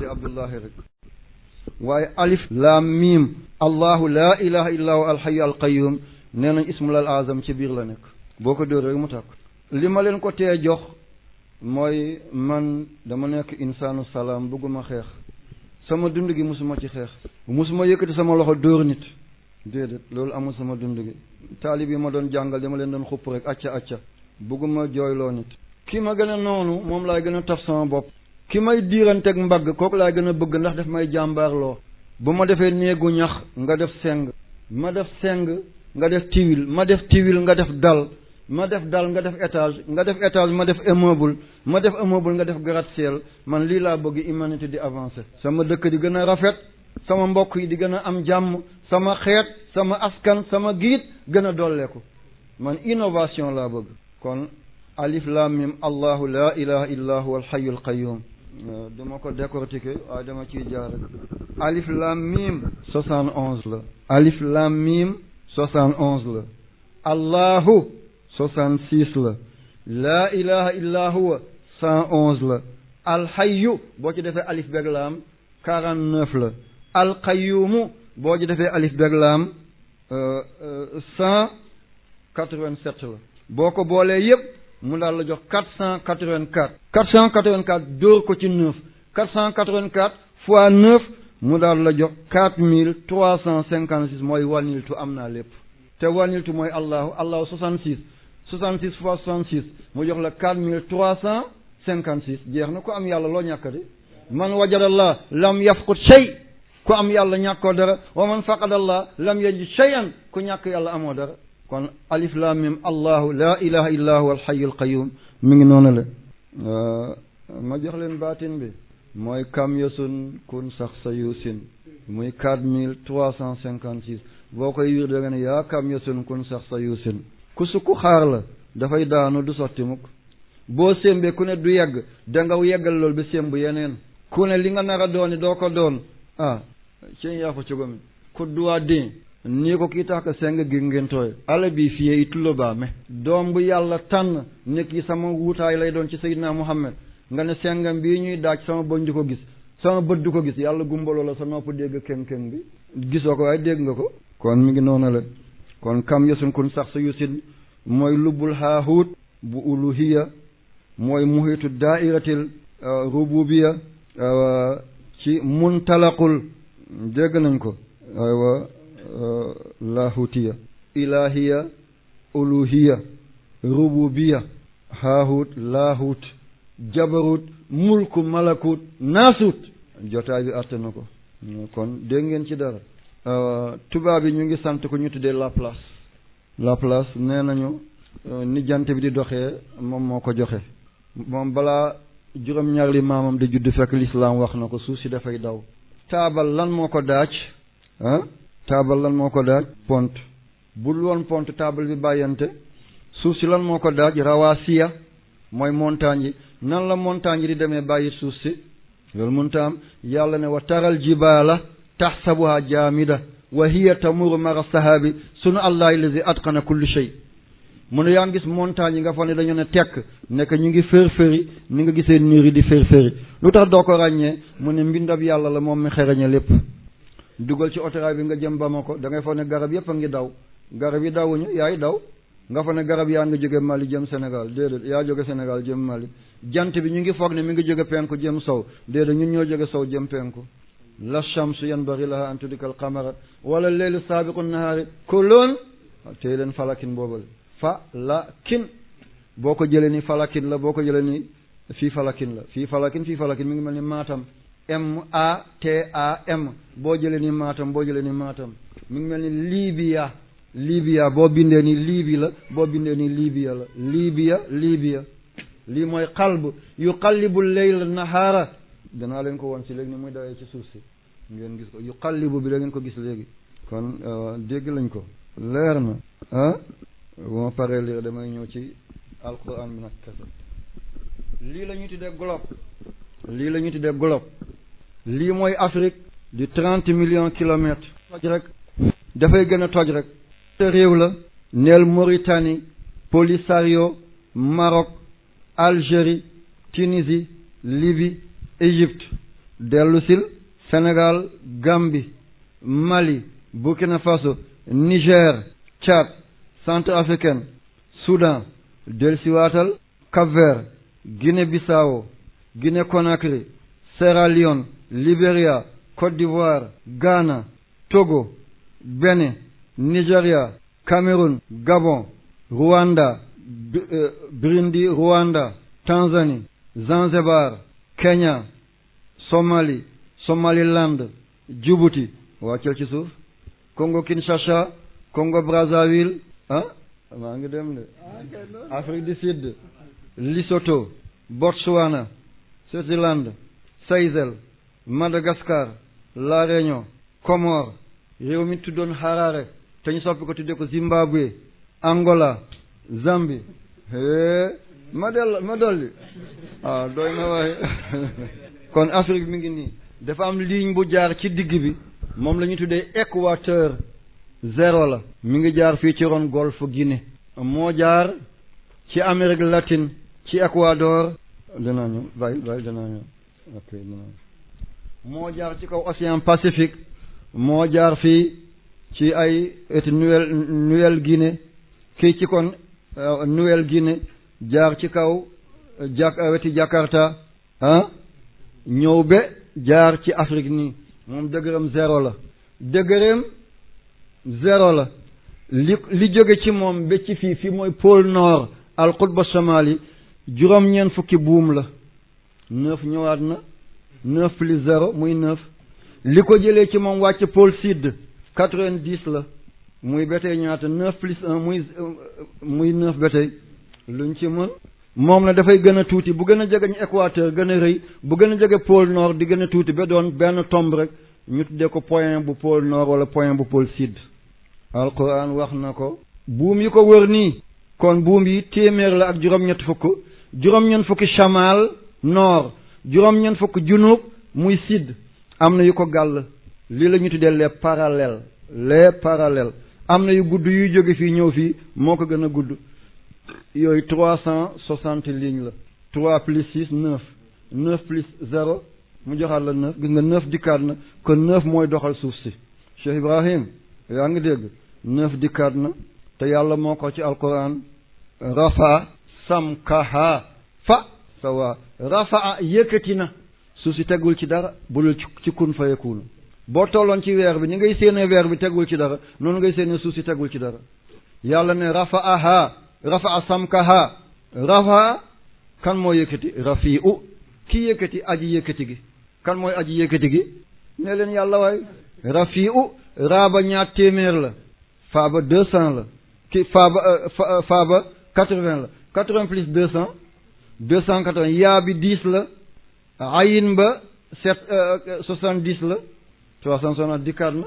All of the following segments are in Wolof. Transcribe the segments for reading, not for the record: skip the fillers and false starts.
di Abdullahi rek waaye alif laam miim allahu laa ilaha illa huwa alxayu alqayum nee nañ ismul azam ci biir la nekk boo ko dóor rek mu tàkk li ma leen ko tee jox mooy man dama nekk insaanu salaam bëgguma xeex sama dund gi musuma ci xeex musuma yëkkati sama loxo dóor nit déedéet loolu amul sama dund gi taalib yi ma doon jàngal dama leen doon xupp rek acca bëgguma jooyloo nit ki ma gën a noonu moom laay gën a taf sama bopp ki may diiranteeg mbagg kooku laay gën a bëgg ndax daf may jàmbaarloo bu ma defee néegu ñax nga def seng ma def seng nga def tiwil ma def tiwil nga def dal ma def dal nga def étage nga def étage ma def immeuble ma def immeuble nga def gratte-ciel man lii laa bëgg humanité di avancer sama dëkk di gën a rafet sama mbokk yi di gën a am jàmm sama xeet sama askan sama giit gën a dolleeku man innovation laa bëgg kon alif lam mim allahu la ilaha illa huwa alhayyul qayyum dama ko décortiquer waaye dama ciy jaar rek alif lam mim 71 la alif lam mim 71 la allahu 66 la laa ilaha illa huwa 111 la alxayyu boo ci defee alif beg laam 49 la alqayyumu boo ci defee alif beg laam 187 la boo ko boolee yépp mu daal la jox 484 dóor ko ci 9 484 fois 9 mu daal la jox 4356 mooy waniltu am naa lépp te waniltu mooy allahu 66 fois 66 mu jox la 4356 jeex na ku am yàlla loo ñàkk di man wajadallah lam yafqut shay ku am yàlla ñàkkoo dara wa man faqadallah lam yajid shay'an ku ñàkk yàlla amoo dara kon alif lam mim allahu la ilaha illa huwa alhayyul qayyum mi ngi noonu la ma jox leen baatin bi mooy kam yasun kun sax sa yusin muy 4356 boo koy wiir da nga ne yaa kam yasun kun sax sa yusin ku sukku xaar la dafay daanu du sotti mukk boo sémbee ku ne du yegg danga yeggal loolu ba sémb yeneen ku ne li nga nar a dooni doo ko doon cen yaa fa cogomi ku duwaa din nii ko kii tax ka seng gi ngeen tooy ala bi fiyee i tullo baa me doom bu yàlla tànn nekk yi sama wuutaay lay doon ci Seydina Muhammad nga ne sengam bii ñuy daaj sama bëñ du ko gis sama bët du ko gis yàlla gumbaloo la sa nopp dégg keng-keng bi gisoo ko waaye dégg nga ko kon mi ngi noonu la kon kam yesun kun sax sa yusin mooy lubbul haahut bu uluhiya mooy muhitu daairatil rububiya ci muntalaqul dégg nañ ko aywa lahutiya ilahiya uluhiya rububiya haahut laahut jabarut mulku malakut naasut jotaay bi atte na ko kon dégg ngeen ci dara tubaab yi ñu ngi sant ko ñu tuddee Laplace nee nañu ni jant bi di doxee moom moo ko joxe moom balaa juróom-ñaar li maamam di judd fekk lislaam wax na ko suuf si dafay daw taabal lan moo ko daaj taabal lan moo ko daaj pont bul woon pont taabal bi bàyyante suuf si lan moo ko daaj rawaasiya mooy montagne yi nan la montagne yi di demee bàyyi suuf si loolu mënta am yàlla ne wa taral jibaala taxsabuha jaamida wa hiya tamuru mara sahaabi sunu allahi lazi atqana kulli shay mu ne yaa ngi gis montagne yi nga fa ne dañu ne tekk nekk ñu ngi fër-fëri ni nga gisee niir yi di fër-fëri lu tax doo ko ràññee mu ne mbindab yàlla la moom mi xereñe lépp dugal ci autorail bi nga jëm Bamako da ngay fa ne garab yëpp a ngi daw garab yi dawuñu yaay daw nga fa ne garab yaa ngi jóge Mali jëm Sénégal déedéet yaa jóge Sénégal jëm Mali jant bi ñu ngi foog ne mi ngi jóge penku jëm sow déedéet ñun ñoo jóge sow jëm penku la shamsu yanbaghi laha an tudrika al qamara wala laylu sabiqu nahaari kullun tey leen falakin boobale falakin boo ko jëlee ni falakin la boo ko jëlee ni fii falakin la fii falakin mi ngi mel ni Matam MATAM boo jëlee ni Matam boo jëlee ni Matam mi ngi mel ni Libya boo bindee ni Libi la boo bindee ni Libya la Libya lii mooy qalb yuqallibu layl nahaara danaa leen ko woon ci léegi ni muy dawee ci suuf si ngeen gis ko yuqallibu bi da ngeen ko gis léegi kon dégg lañ ko leer na bu ma paree lire damay ñëw ci alquran bi nag kese lii la ñuy tuddee globe lii mooy Afrique di 30 millions kilomètres toj rek dafay gën a toj rek te réew la neel Mauritanie Polisario Maroc Algérie Tunisie Libye Égypte dellu sil Sénégal Gambie Mali Burkina Faso Niger Tchad Centrafricaine Soudan dellu si waatal Cap-Vert Guinée-Bissau Guinée-Conakry Sierra Leone Libéria Côte d'Ivoire Ghana Togo Bénin Nigeria Cameroun Gabon Rwanda Burundi Rwanda Tanzanie Zanzibar Kenya Somalie Somaliland Djibouti wàccal ci suuf Congo Kinshasa Congo Brazzaville maa ngi dem de Afrique du Sud Lesotho Botswana Swaziland Seychelles Madagascar La Réunion Comores réew mi tuddoon Harare te ñu soppi ko tuddee ko Zimbabwe Angola Zambie ma dolli doy na waaye kon Afrique mi ngi nii dafa am ligne bu jaar ci digg bi moom la ñu tuddee équateur zéro la mi ngi jaar fii ci ron golfe Guinée moo jaar ci Amérique latine ci Équador danaa ñëw bàyyi danaa ñëw ok moo jaar ci kaw océan Pacifique moo jaar fii ci ay Nouvelle Guinée kii ci kon Nouvelle Guinée jaar ci kaw weti Jakarta ñëw ba jaar ci Afrique nii moom dëgëram zéro la li jóge ci moom ba ci fii mooy pôle nord al qutba shamali juróom-ñeent fukki buum la 9 ñëwaat na 9 plus 0 muy 9 li ko jëlee ci moom wàcc pôle sud 90 la muy ba tey ñaata 9 plus 1 muy 9 ba tey luñ ci mën moom la dafay gën a tuuti bu gën a jege ñu équateur gën a rëy bu gën a jege pôle nord di gën a tuuti ba doon benn tomb rek ñu tuddee ko point bu pôle nord wala point bu pôle sud alquran wax na ko buum yi ko wër nii kon buum yi téeméer la ak juróom-ñett fukki chamal nord juróom-ñett fukk junub muy sud am na yu ko gàll lii la ñu tuddee les parallèles am na yu gudd yuy jóge fii ñëw fii moo ko gën a gudd yooyu 360 lignes la 3 plus 6 9 9 plus 0 mu joxaat la 9 gis nga 9 dikkaat na kon 9 mooy doxal suuf si Cheikh Ibrahim yaa ngi dégg 9 dikkaat na te yàlla moo ko ci alquran rafa samkaha fa sawa rafa yëkkati na suuf si tegul ci dara bulul ci kun fayakun boo tolloon ci weer bi ni ngay séenee weer bi tegul ci dara noonu ngay séenee suuf si tegul ci dara yàlla ne rafa samkaha rafa kan moo yëkkati rafi'u ki yëkkati aji yëkkati gi kan mooy aji yëkkati gi ne leen yàlla waay rafi'u raaba ñaar téeméer la faaba 200 la ki faaba 80 la 80 plus 200 280 yaa bi 10 la ayin ba 70 la 360 dikkaat na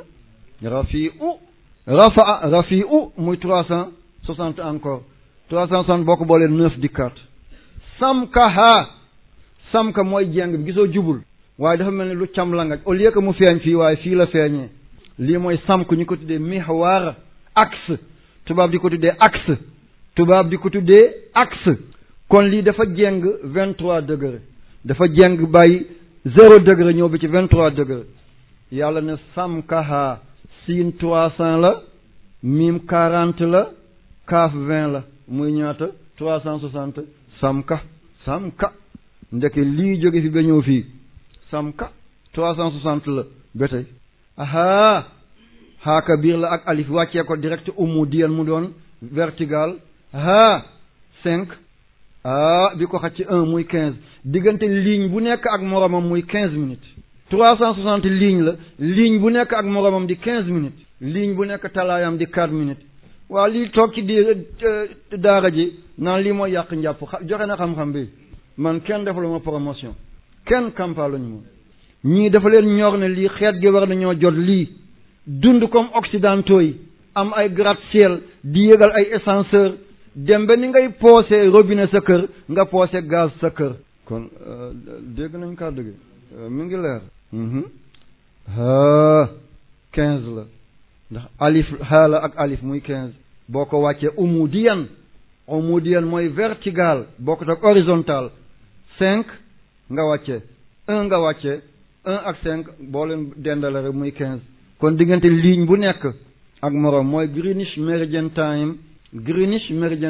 rafi'u muy 360 encore 360 boo ko boolee 9 dikkaat samka mooy jeng bi gisoo jubul waaye dafa mel ni lu cam la nga au lieu que mu feeñ fii waaye fii la feeñee lii mooy samk ñu ko tuddee mihwar axe tubaab di ko tuddee axe kon lii dafa jeng 23 degré dafa jeng bàyyi 0 degré ñëw bi ci 23 degré yàlla ne samkaha siin 300 la mim 40 la kaaf 20 la muy ñaata 360 samka ndeke lii jóge fi ba ñëw fii samka 360 la ba tey haaka biir la ak alif wàccee ko direct diyan mu doon vertical 5 bi ko xaj ci 1 muy 15 diggante ligne bu nekk ak moromam muy 15 minutes 360 ligne bu nekk ak moromam di 15 minutes ligne bu nekk talaayam di 4 minutes waaw lii toog ci daara ji naan lii mooy yàq njàpp joxe na xam-xam bi man kenn defalu ma promotion kenn campagne ñu moom ñii dafa leen ñor ne lii xeet gi war nañoo jot lii dund comme occidentaux yi am ay gratte-ciel di yëgal ay ascenseur dem ba ni ngay poosé robinet sa kër nga poosé gaz sa kër kon dégg nañ kàddu gi mi ngi leer 15 la ndax alif haala ak alif muy 15 boo ko wàccee umudiyan mooy vertical boo ko tak horizontal 5 nga wàccee 1 nga wàccee 1 ak 5 boo leen dendale rek muy 15 kon diggante ligne bu nekk ak moroom mooy Greenwich Meridian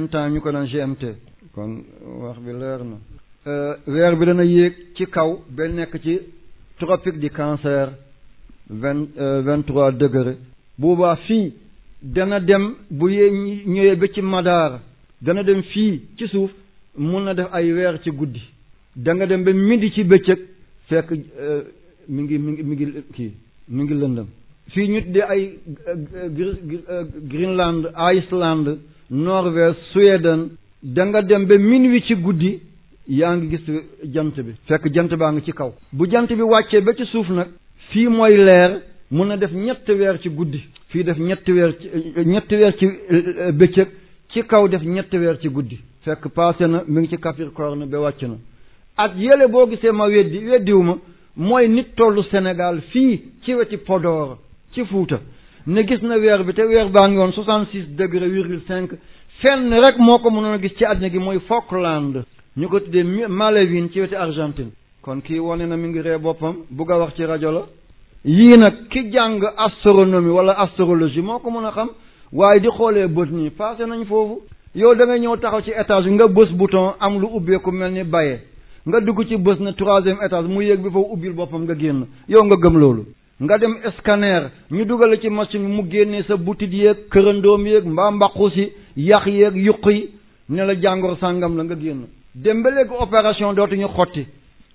Time ñu ko daan GMT kon wax bi leer na weer bi dana yéeg ci kaw ba nekk ci tropique du Cancer 23 degré boobaa fii dana dem bu ñëwee ba ci Madaar dana dem fii ci suuf mun na def ay weer ci guddi da nga dem ba midi ci bëccëg fekk mi ngi lëndëm fii ñu tuddee ay Greenland Iceland Norvège Suède da nga dem ba minuit ci guddi yaa ngi gis jant bi fekk jant baa ngi ci kaw bu jant bi wàccee ba ci suuf nag fii mooy leer mun na def 3 weer ci guddi fii def 3 weer ci bëccëg ci kaw def 3 weer ci guddi fekk passé na mi ngi ci Capricorne ba wàcc na at yële boo gisee ma weddiwu ma mooy nit tollu Sénégal fii ci weti Podor ci Fuuta ne gis na weer bi te weer baa ngi woon 66,5 fenn rek moo ko mënoon a gis ci àddina gi mooy Falkland ñu ko tuddee Malévin ci weti Argentine kon kii wane na mi ngi ree boppam bugg a wax ci rajo la yii nag ki jàng astronomie wala astrologie moo ko mën a xam waaye di xoolee bët nii passé nañ foofu yow da ngay ñëw taxaw ci étage nga bës bouton am lu ubbeeku mel ni baye nga dugg ci bës na 3e étage mu yéeg bi foofu ubbil boppam nga génn yow nga gëm loolu nga dem scanner ñu dugal ci machine bi mu génnee sa butit yeeg kërandoom yeeg mbaa mbaqu si yax yeeg yuq yi ne la jàngoro sàngam la nga génn dem ba léegi opération dootuñu xotti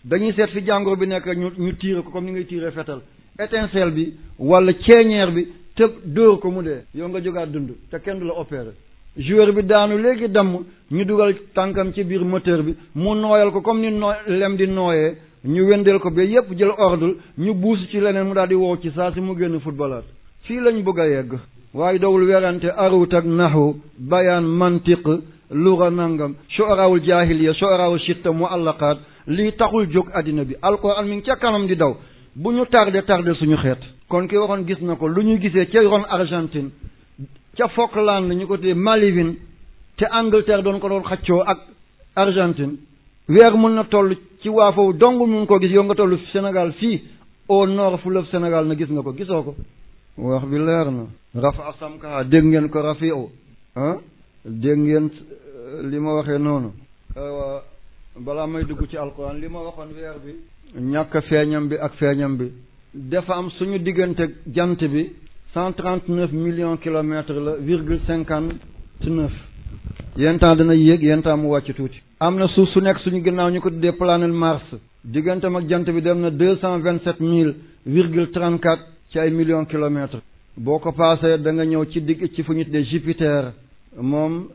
dañuy seet fi jàngoro bi nekk ñu tiire ko comme ni ngay tiire fetal étincelle bi wala ceeñeer bi tëb dóor ko mu dee yow nga jógaat dund te kenn du la opéré joueur bi daanu léegi damm ñu dugal tànkam ci biir moteur bi mu nooyal ko comme ni lem di nooyee ñu wendeel ko ba yépp jël ordre ñu buusu ci leneen mu daal di wow ci saa si mu génn footballaat fii lañ bëgg a yegg waaye dawul werante arut ak naxu bayaan mantiq lura nangam shu'araawul jaahiliya shu'araawul shitta muallaqaat lii taxul jóg addina bi alquran mi ngi ca kanam di daw bu ñu tardé suñu xeet kon ki waxoon gis na ko lu ñuy gisee ca ron Argentine ca Falkland ñu ko tuddee Malévin te Angleterre doon ko doon xaccoo ak Argentine weer mën na toll ci waa foofu dong mun ko gis yow nga toll Sénégal fii au nord fleuve Sénégal na gis nga ko gisoo ko wax bi leer na rafa samka dégg ngeen ko rafiu dégg ngeen li ma waxee noonu balaa may dugg ci alquran li ma waxoon weer bi ñàkk feeñam bi ak feeñam bi dafa am suñu diggante jant bi 139 millions kilomètres la virgule 59 yenn temps dana yéeg yenn temps mu wàcc tuuti am na suuf su nekk suñu ginnaaw ñu ko tuddee planète Mars digganteem ak jant bi dem na 227,34 ci ay millions kilomètres boo ko paasee da nga ñëw ci digg ci fu ñu tuddee Jupiter moom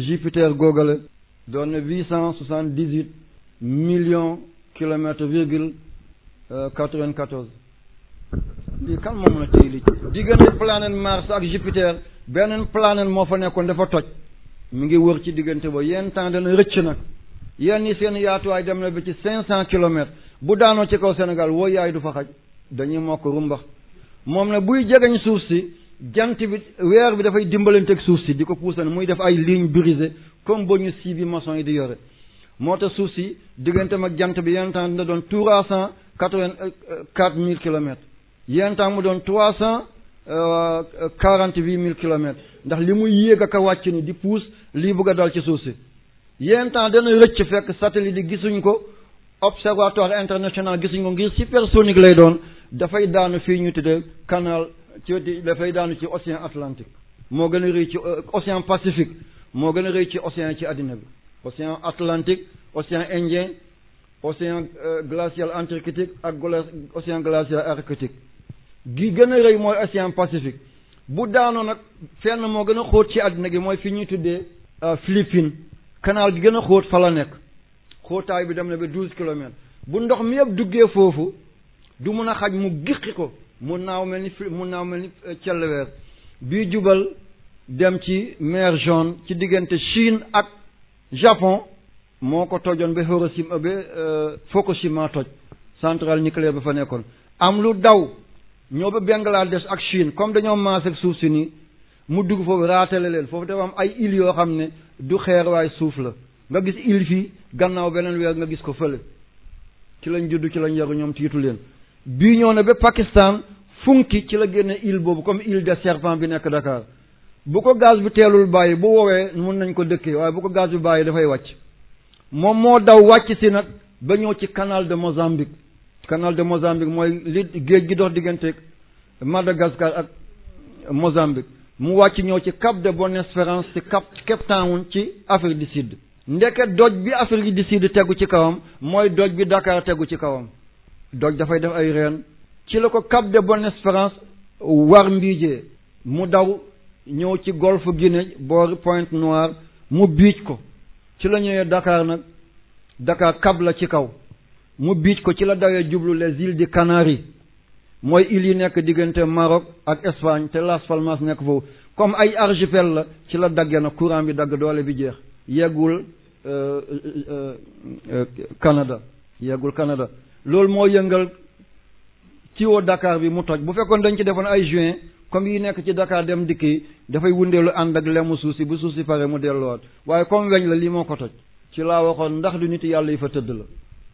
Jupiter googale doon na 878 millions kilomètres virgule 94 lii kan moo mën a téye lii diggante planète Mars ak Jupiter beneen planète moo fa nekkoon dafa toj mi ngi wër ci diggante ba yenn temps dana rëcc nag yenn yi seen yaatuwaay dem na ba ci 500 kilomètres bu daanoo ci kaw Sénégal woo yaay du fa xaj dañuy mokk rumbax moom ne buy jegeñ suuf si jant bi weer bi dafay dimbalanteeg suuf si di ko puusane muy def ay ligne brisée comme ba ñu si bi maçon yi di yore moo tax suuf si digganteem ak jant bi yenn temps dina doon 384 000 kilomètres yenn temps mu doon 348 000 kilomètres ndax li muy yéeg ak a wàcc ni di puus lii bëgg a dal ci suuf si yenn temps dana rëcc fekk satellite yi gisuñ ko observatoire international gisuñ ko ngir supersonique lay doon dafay daanu fii ñu tuddee canal ci dafay daanu ci océan Atlantique moo gën a rëy ci océan Pacifique moo gën a rëy ci océan ci àddina bi océan Atlantique océan Indien océan glacial antarctique ak océan glacial arctique gi gën a rëy mooy océan Pacifique bu daanoo nag fenn moo gën a xóot ci àddina gi mooy fi ñuy tuddee Philippines canal gi gën a xóot fa la nekk xóotaay bi dem na ba 12 kilomètres bu ndox mi yëpp duggee foofu du mun a xaj mu giqi ko mu naaw mel ni celleweer bii jubal dem ci mer Jaune ci diggante Chine ak Japon moo ko tojoon ba Hiroshima ba Fukushima toj centrale nucléaire ba fa nekkoon am lu daw ñoo ba Bangladesh ak Chine comme dañoo maas ak suuf si nii mu dugg foofu raatale leen foofu dafa am ay îles yoo xam ne du xeer waaye suuf la nga gis île fii gannaaw beneen weer nga gis ko fële ci lañ judd ci lañ yaru ñoom tiitu leen bii ñëw na ba Pakistan funki ci la génne île boobu comme île des serpents bi nekk Dakar bu ko gaz bi teelul bàyyi bu woowee mun nañ ko dëkkee waaye bu ko gaz bi bàyyi dafay wàcc moom moo daw wàcc si nag ba ñëw ci canal de Mozambique. canal de Mozambique mooy li géej gi dox diggante Madagascar ak Mozambique mu wàcc ñëw ci Cap de Bonne-Espérance ci Cape Town ci Afrique du Sud. ndeket doj bi Afrique du Sud tegu ci kawam mooy doj bi Dakar tegu ci kawam doj dafay def ay reen ci la ko Cap de Bonne-Espérance war mbiijee mu daw ñëw ci golfe Guinée boori Pointe Noire mu biij ko ci la ñëwee Dakar nag Dakar Cap la ci kaw mu biij ko ci la dawee jublu les îles des Canaries mooy îles yi nekk diggante Maroc ak Espagne te Las Palmas nekk foofu comme ay archipel la ci la daggee nag courant bi dagg doole bi jeex yeggul Canada loolu moo yëngal tuyau Dakar bi mu toj bu fekkoon dañ ci defoon ay juin comme yi nekk ci Dakar dem dikki dafay wundeelu ànd ak lemu suuf si bu suuf si pare mu delluwaat waaye comme weñ la lii moo ko toj ci laa waxoon ndax du nit yàlla yi fa tëdd la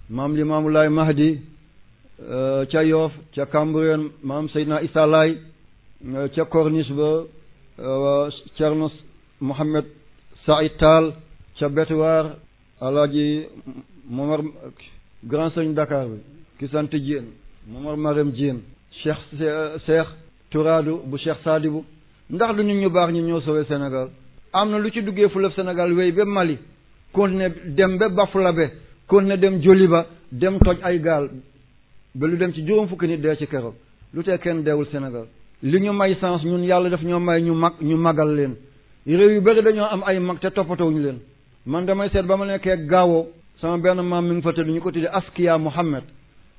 maam Limaamu Laay Mahdi ca Yoff ca Cambérène maam Seydina Issa Laay ca Corniche ba Thierno Mohamed Saïd Tall ca Betuwaar Alaaji Momar grand sëñ Dakar bi ki sant Diène Momar Marème Diène Cheikh Touradu bu Cheikh Sadibou ndax du nit ñu baax ñi ñoo sowee Sénégal am na lu ci duggee fleuve Sénégal wéy ba Mali continué dem ba Bafulabe continué dem Joliba dem toj ay gaal ba lu dem ci juróom fukki nit dee ci keroog lu tee kenn deewul Sénégal li ñu may sens ñun yàlla daf ñoo may ñu magal leen réew yu bëri dañoo am ay mag te toppatawuñu leen man damay seet ba ma nekkee Gaawoo sama benn maam mi ngi fa tëdd ñu ko tuddee Askiya Mohammed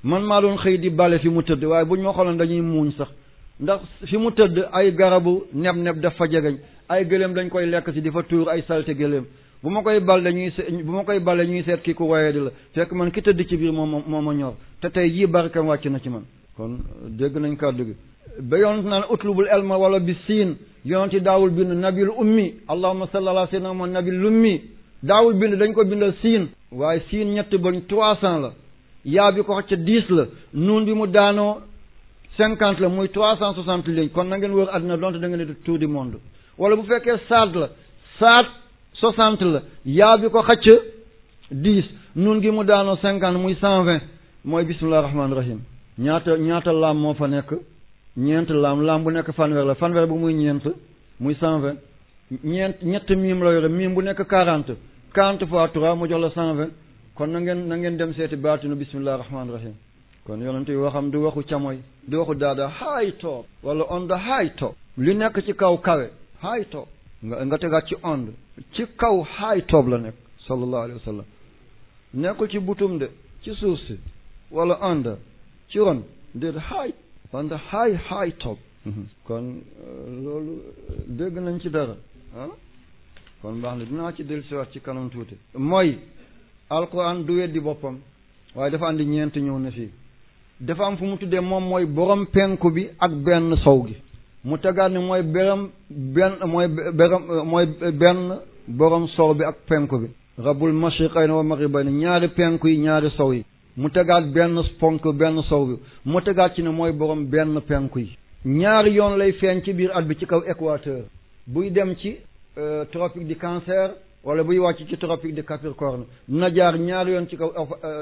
man maa doon xëy di bale fi mu tëdd waaye buñ ma xooloon dañuy muuñ sax ndax fi mu tëdd ay garabu neb daf fa jegeñ ay gëléem dañ koy lekk si di fa tuur ay salte gëléem bu ma koy bale ñuy seet kii ku waye di la fekk man ki tëdd ci biir moo ma ñor te tey jii barkam wàcc na ci man kon dégg nañ kàddu gi ba yonent naan utlubul elma wala bi siin yonent yi daawul bind nabil ummi allahumma salli ala sayyidina Muhammad nabil ummi daawul bind dañ ko bindal siin waaye siin ñetti bañ 300 la yaa bi ko xacca 10 la nuun bi mu daanoo 50 la muy 360 ligne kon na ngeen wër àddina donte da ngeen di tour du monde wala bu fekkee saad la saad 60 la yaa bi ko xacc 10 nuun gi mu daanoo 50 muy 120 mooy bismillah rahmaani rahim ñaata laam moo fa nekk ñeent laam bu nekk fanweer bu muy ñeent muy 120 ñett miim la yore miim bu nekk 40 fois 3 mu jox la 120 kon na ngeen dem seeti baatinu bismillah rahmaani rahim kon yonent yi waxam du waxu camoy di waxu daada high top wala on the high top li nekk ci kaw kawe high top nga tegaat ci onde ci kaw high top la nekk sallallahu alayhi wa sallam nekkul ci butum de ci suuf si wala onde ci ron de high on the high top kon loolu dégg nañ ci dara kon baax na dinaa ci dellusiwaat ci kanam tuuti mooy alquran du weddi boppam waaye dafa andi ñeent ñëw na fii dafa am fu mu tuddee moom mooy borom penku bi ak benn sow gi mu tegaat ni mooy benn borom sow bi ak penku bi rabbul mashriqayni wa maghribayni ñaari penku yi ñaari sow yi mu tegaat benn benn sow bi mu tegaat ci ne mooy borom benn penku yi ñaari yoon lay feeñ ci biir at bi ci kaw équateur buy dem ci tropique du Cancer wala buy wàcc ci tropique de Capricorne na jaar ñaari yoon ci kaw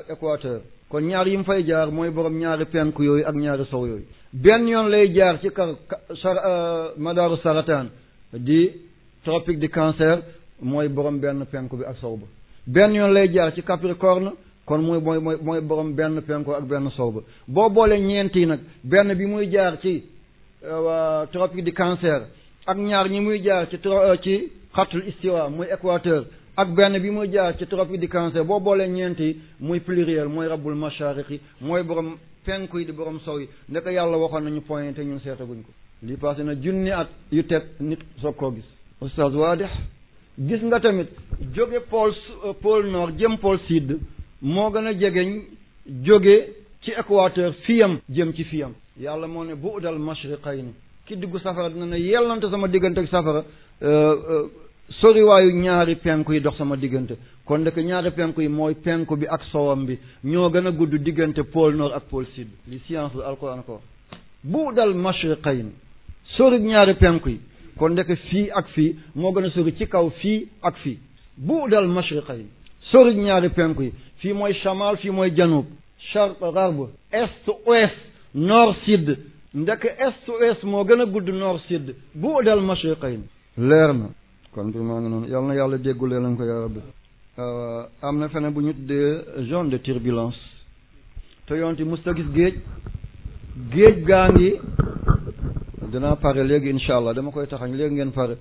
équateur kon ñaar yi mu fay jaar mooy borom ñaari penku yooyu ak ñaari sow yooyu benn yoon lay jaar ci kaw madaru Saratan di tropique de Cancer mooy borom benn penku bi ak sow ba benn yoon lay jaar ci Capricorne kon mooy borom benn penku ak benn sow ba boo boole ñeenti nag benn bi muy jaar ci tropique de Cancer ak ñaar ñi muy jaar ci xatul istiwa muy équateur ak benn bi muy jaar ci tropique du Cancer boo boolee ñeenti muy pluriel mooy rabbul mashariqi mooy borom penku yi di borom sow yi ndeka yàlla waxoon nañu pointé ñun seetaguñ ko lii passé na junni at yu teg nit soog koo gis oustaz Wadih gis nga tamit jóge pôle nord jëm pôle sud moo gën a jegeñ jóge ci équateur fiyam jëm ci fiyam yàlla moo ne bu'dal mashriqayni ki dugg safara dina ne yellante sama diggante ak safara soriwaayu ñaari penku yi dox sama diggante kon ndek ñaari penku yi mooy penku bi ak sowam bi ñoo gën a gudd diggante pôle nord ak pôle sud li science la alquran ko bu dal mashriqayn sori ñaari penku yi kon ndek fii ak fii moo gën a sori ci kaw fii ak fii bu dal mashriqayn sori ñaari penku yi fii mooy shamal fii mooy janub sharq gharb est ouest nord sud ndek est ouest moo gën a gudd nord sud bu dal mashriqayn leer na kon bi maa ngi noonu yal na yàlla déggulee lañ ko yaa rabbi am na feneen bu ñu tuddee zone de turbulence te yonti musta gis géej gaa ngi dinaa pare léegi incha allah dama koy taxañ léegi ngeen pare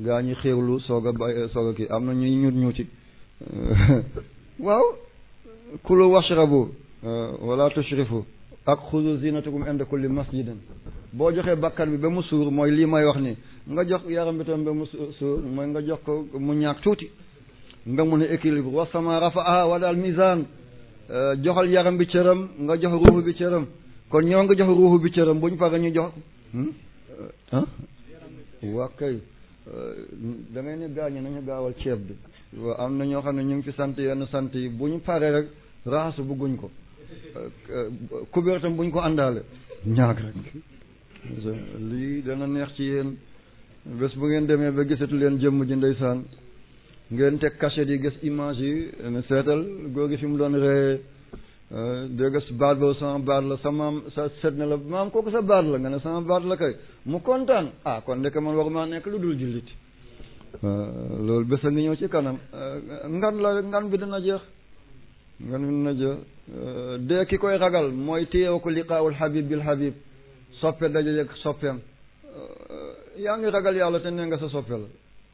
gaa ñi xéewlu soog a kii am na ñuy ñuuti waaw kulu washrabu wala tushrifu ak xuzu zinatakum inda kulli masjidin boo joxee bakkan bi ba mu suur mooy lii may wax ni nga jox yaram bi tam ba mu suur mooy nga jox ko mu ñaak tuuti nga mun a équilibre wa sama rafaa wa daal mizan joxal yaram bi cëram nga jox ruuxu bi cëram kon ñoo nga jox ruuxu bi cëram bu ñu pare ñu jox waa kay da ngay ne gaañe nañu gaawal ceeb bi waaw am na ñoo xam ne ñu ngi ci sant yenn sant yi bu ñu paree rek raxasu bugguñ ko kubéer tam bu ñu ko àndaale ñaag rek lii dana neex ci yéen bés bu ngeen demee ba gisatu leen jëmm ji ndeysaan ngeen teg cachet yi gis image yi ne seetal góor gi fi mu doon ree dégg baat boobu sama baat la sa maam sa set na la maam kooku sa baat la nga ne sama baat la kay mu kontaan kon ndeke man waruma nekk lu dul jullit loolu bés a ngi ñëw ci kanam ngan bi dina jeex dee ki koy ragal mooy téyew ko liqaawul habib bil habib soppe daje yeg soppeem yaa ngi ragal yàlla te nee nga sa soppe la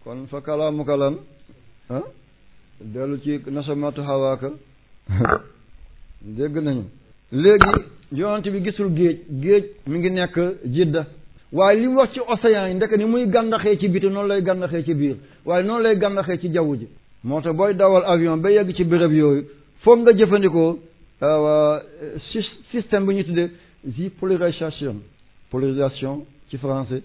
kon fa kalaamu kalan dellu ci nasamatu hawaaka dégg nañu léegi yonent bi gisul géej mi ngi nekk Jidda waaye li mu wax ci océan yi ndeke ni muy gàndaxee ci biti noonu lay gàndaxee ci biir waaye noonu lay gàndaxee ci jaww ji moo tax booy dawal avion ba yegg ci béréb yooyu foog nga jëfandikoo système bi ñu tuddee polarisation ci français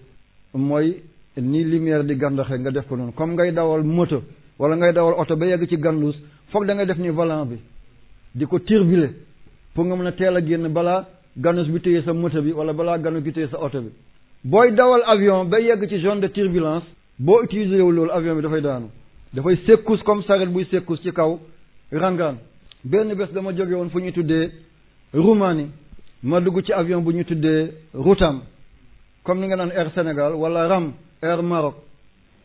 mooy ni lumière di gàndaxee nga def ko noonu comme ngay dawal moto wala ngay dawal oto ba yegg ci gandus foog da ngay def ni volant bi di ko turbuler pour nga mën a teel a génn balaa gandus bi téye sa moto bi wala balaa gandus bi téye sa oto bi booy dawal avion ba yegg ci zone de turbulence boo utiliser wu loolu avion bi dafay daanu dafay secousse comme saret buy secousse ci kaw rangaan benn bés dama jóge woon fu ñu tuddee Roumanie ma dugg ci avion bu ñu tuddee Routam comme ni nga naan Air Sénégal wala RAM Air Maroc